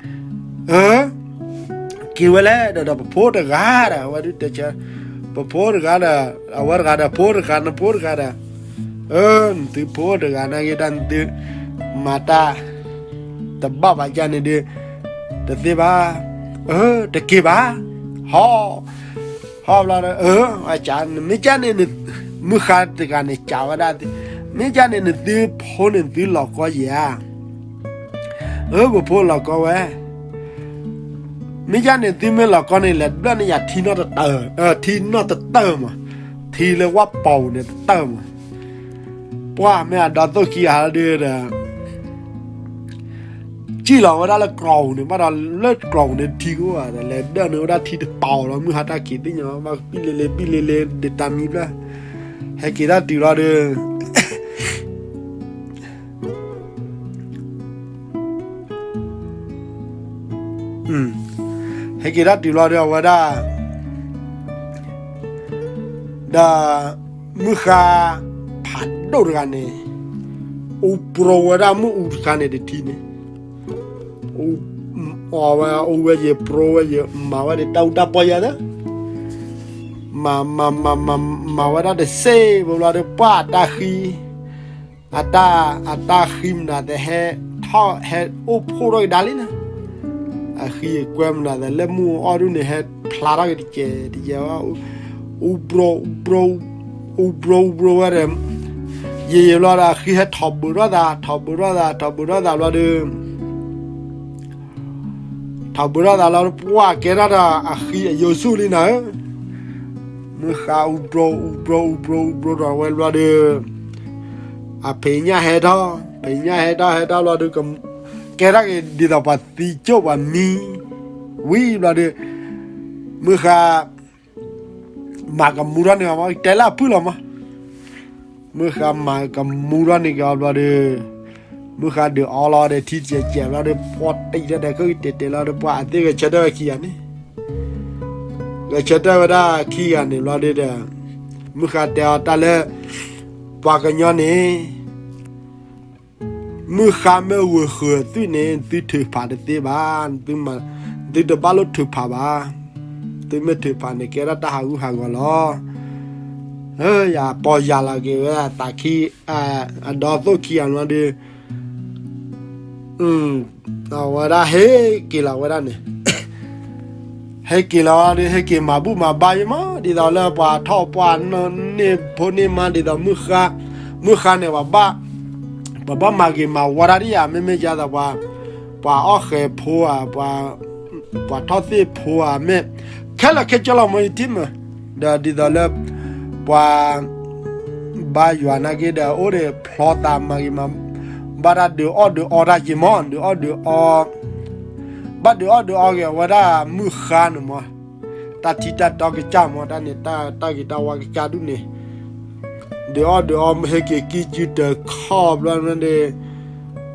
အၢ က့ၤဝဲလဲၣ်ဒီး ဒီးပဖိတဂၤဒီး အဝဲဒုးတဲဆၢ, ပဖိတဂၤဒီး အဝဲတဂၤဒီး ဖိတဂၤ နဖိတဂၤဒီး, အၢ နသုဖိတဂၤနာ်က့ၤတၢ် နသုမၤတၢ်တဘၣ်ဘၣ်ယၤန့ၣ်ဒီး တသ့ဘၣ်, အၢ တက့ၤဘၣ်, ဟီ, ဟီဘျီဒီး အၢ နမ့ၢ်ကန့ၣ် မုၢ်ဃါတဂၤန့ၣ် ကးဝဲဒၣ်, မ့ၢ်ကန့ၣ် နသုဖိန့ၣ် နသုလီၤကီယဲၢ်ဧါ. အၢ ပဖိလီၤကီဝဲ, မ့ၢ်ကန့ၣ် သုမ့ၢ်လီၤကီန့ၣ် လဲၤဘျၢၣ်န့ၢ်ယၤထံနီၣ်တတၢၢ်, ထံနီၣ်တတၢၢ်မး, ထံလၢဝၣ်ပီၤန့ၣ်တတၢၢ်မး. ပှၢ်မ့ၢ်အဒီသိၣ်ခံဂၤဒီး ကံၣ်လီၤဝဲဒၣ်လၢကျီၤပူၤန့ၣ် ဘၣ်ဒီးလၢကျီၤပူၤန့ၣ်ထံကအိၣ်ဧါဒီး လဲၤဒၢၣ်န့ၢ်ဝဲဒၣ်ထံတပီၤလီၤ မုၢ်ဟါတၢ်ခံးသ့ၣ်ညါ ဘၣ်ကပံၣ်လ့လ့ ပံၣ်လ့လ့ ဒတၢ်မံဘျၢၣ်, ဟဲက့ၤတၢ်တုၤလီၤဒီး က့ၤတၢ်တုၤလီၤဒီးအဝဲဒၣ် ဒီး မုၢ်ဃါ ဖးဒိၣ်တဂၤန့ၣ် အူပြိဝဲဒၣ်မုၢ်အူတခါန့ၣ်တထံန့ၣ် အီဝဲအူဝဲယဲၤပြိဝဲယဲၤမၤဝဲဒၣ်တၢ်အူတၢ်ပီၢ်ယဲသၢ မၤ မၤ မၤ မၤ မၤဝဲဒၣ်တစ့ၢ်ဘျီဒီး ပှၢ်အတၢ်ဃံ အတၢ် အတၢ်ဃံမနုၤသ့ၣ်ဟဲထီၣ်ဟဲအိၣ်ဖှိၣ်ထီၣ်ကဒါလံနၤ, အဃံအကွဲမနုၤသ့ၣ်လၢမုၢ်အူအီၣ်ဒူၣ်န့ၣ် ဟဲဖျါထီၣ်က့ၤတကဲးတကဲးဝဲ အူပြိ အူပြိ အူပြိ အူပြိဝဲဒီး ယံာ်ယံာ်ဘျီဒီး အဃံဟဲထီၣ်ဘုးထီၣ်သး ထီၣ်ဘုးထီၣ်သး ထီၣ်ဘုးထီၣ်သးဘျီဒီး ထီၣ်ဘုးထီၣ်သးလီၤ ပှၢ်ကဲထီၣ်ဒီးအဃံအယိာ်ဆူၣ်လံနၤဧၢ, မုၢ်ဃါအူပြိ အူပြိ အူပြိ အူပြိဒီးဝဲဘျီဒီး အဖံးညၣ်ဟဲထီၣ် ဖံးညၣ်ဟဲထီၣ်ဟဲထီၣ်ဘျီဒီး ကဲထီၣ်က့ၤဒ်သိးပှၤသံကၠိၣ်ပှၤမံ ဝံၤဘျီဒီး မုၢ်ဃါ မၤကမူထီၣ်န့ၢ်အီၤမး တဲလၢအဖုၣ်လီၤမး, မုၢ်ဃါမၤကမူထီၣ်န့ၢ်က့ၤအီၤဘျီဒီး မုၢ်ဃါဒုးအီလီၤဒီးထံစဲးစဲးဘျီဒီး ဖီတံၢ်တၢ်ဒီး ကတဲာ်တဲာ်လီၤဒီး ပှၤအသ့ၣ်ဂဲၤဆၢထၢၣ်ဝဲခံဂၤန့ၣ် ဂဲၤဆၢထၢၣ်ဝဲဒၣ်ခံဂၤန့ၣ်ဘျီဒီး မုၢ်ဃါတဲအီၤတၢ်လၢ ပှၤကညီန့ၣ် မုၢ်ဃါမ့ၢ်ဝ့ၤဃုာ်သွံၣ်န့ၣ် သုထုးဖးတသ့ဘၣ်, သုတဘၣ်လိၣ်ထုးဖးဘၣ်, သုမ့ၢ်ထုးဖးန့ၣ် ကဲထီၣ်တၢ်ဟးဂူာ်ဟးဂီၤလီၤ. ယၤပီၢ်ယၢ်လီၤက့ၤဝဲသးခံ အဒီသိၣ်ခံဂၤန့ၣ်လီၤဒီး အဝဲဒၣ်ဟဲက့ၤလီၤဝဲဒၣ်န့ၣ် ဟဲက့ၤလီၤဒီး ဟဲက့ၤမၤဘူၣ်မၤဘါယမး ဒ်သိးလၢပှၤထီၣ်ပှၢ်န့ၢ်ဖိန့ၢ်မါ ဒ်သိး မုၢ်ဃါန့ၣ် ပှၤဘၣ်မၤဂ့ၤမၤဝါတၢ်ဒ်ယၤ မ့မ့ၢ်ယၤသိး ပှၤအီၣ်ဃဲၤဖိဧါ, ပှၤထီၣ်သ့ၣ်ဖိဧါ မ့ၢ်ခဲလၢာ်ခဲဆ့လီၤ မ့ၢ်ယထံၣ်မး, ဒီးဒ်သိးလၢ ပှၤ ဘါယွၤနာ်က့ဒီး အိၣ်ဒီးဖျီသးမၤဂ့ၤမၤ ဘၣ်တၢ်ဒုးအီၣ်ဒုးအီတၢ်က့ၤမး ဒုးအီၣ်ဒုးအီ ဘၣ်ဒုးအီၣ်ဒုးအီက့ၤအဝဲဒၣ်မုၢ်ဃါန့ၣ်မး, တၢ်ထံတၢ်တီကစၢ်မး တၢ်န့ၣ် တၢ်ဂ့ၤတၢ်ဝါကစၢ်ဒူၣ်န့ၣ်, ဒုးအီၣ်ဒုးအီ ဟဲက့ၤကံစုတခီဘျီန့ၣ်ဒီး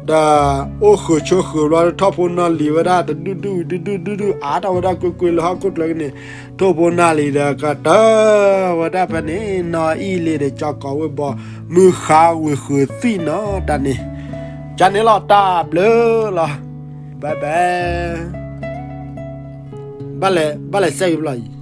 ဒီးအိၣ်ဃုာ်ဆိးဃုာ်ဘျီ ထီၣ်ဖိနီၢ်လံၤဝဲဒၣ် တဒူၣ်ဒူၣ်ဝံၤ တဒူၣ်ဒူၣ်ဒူၣ် အါထီၣ်ဝဲဒၣ်ကွ့ၢ်ကွ့ၢ်လၢဟီၣ်ခိၣ်ချၢန့ၣ်, ထီၣ်ဖိနီၢ်လံၤဒီးကတၢၢ်ဝဲဒၣ်ဖဲန့ၣ် နီၢ်အံၣ်လ့ၤဒီးကၠီကီးဝ့ၢ်ဘီ မုၢ်ဃါဝ့ၤဃုာ်သွံၣ်နီၤ တၢ်န့ၣ်, ကန့ၣ်လီၤတၢ်ဘျုးလီၤ, bye bye, ဘၣ်လဲၤစဲးဂ့ၤဘျီအံၤ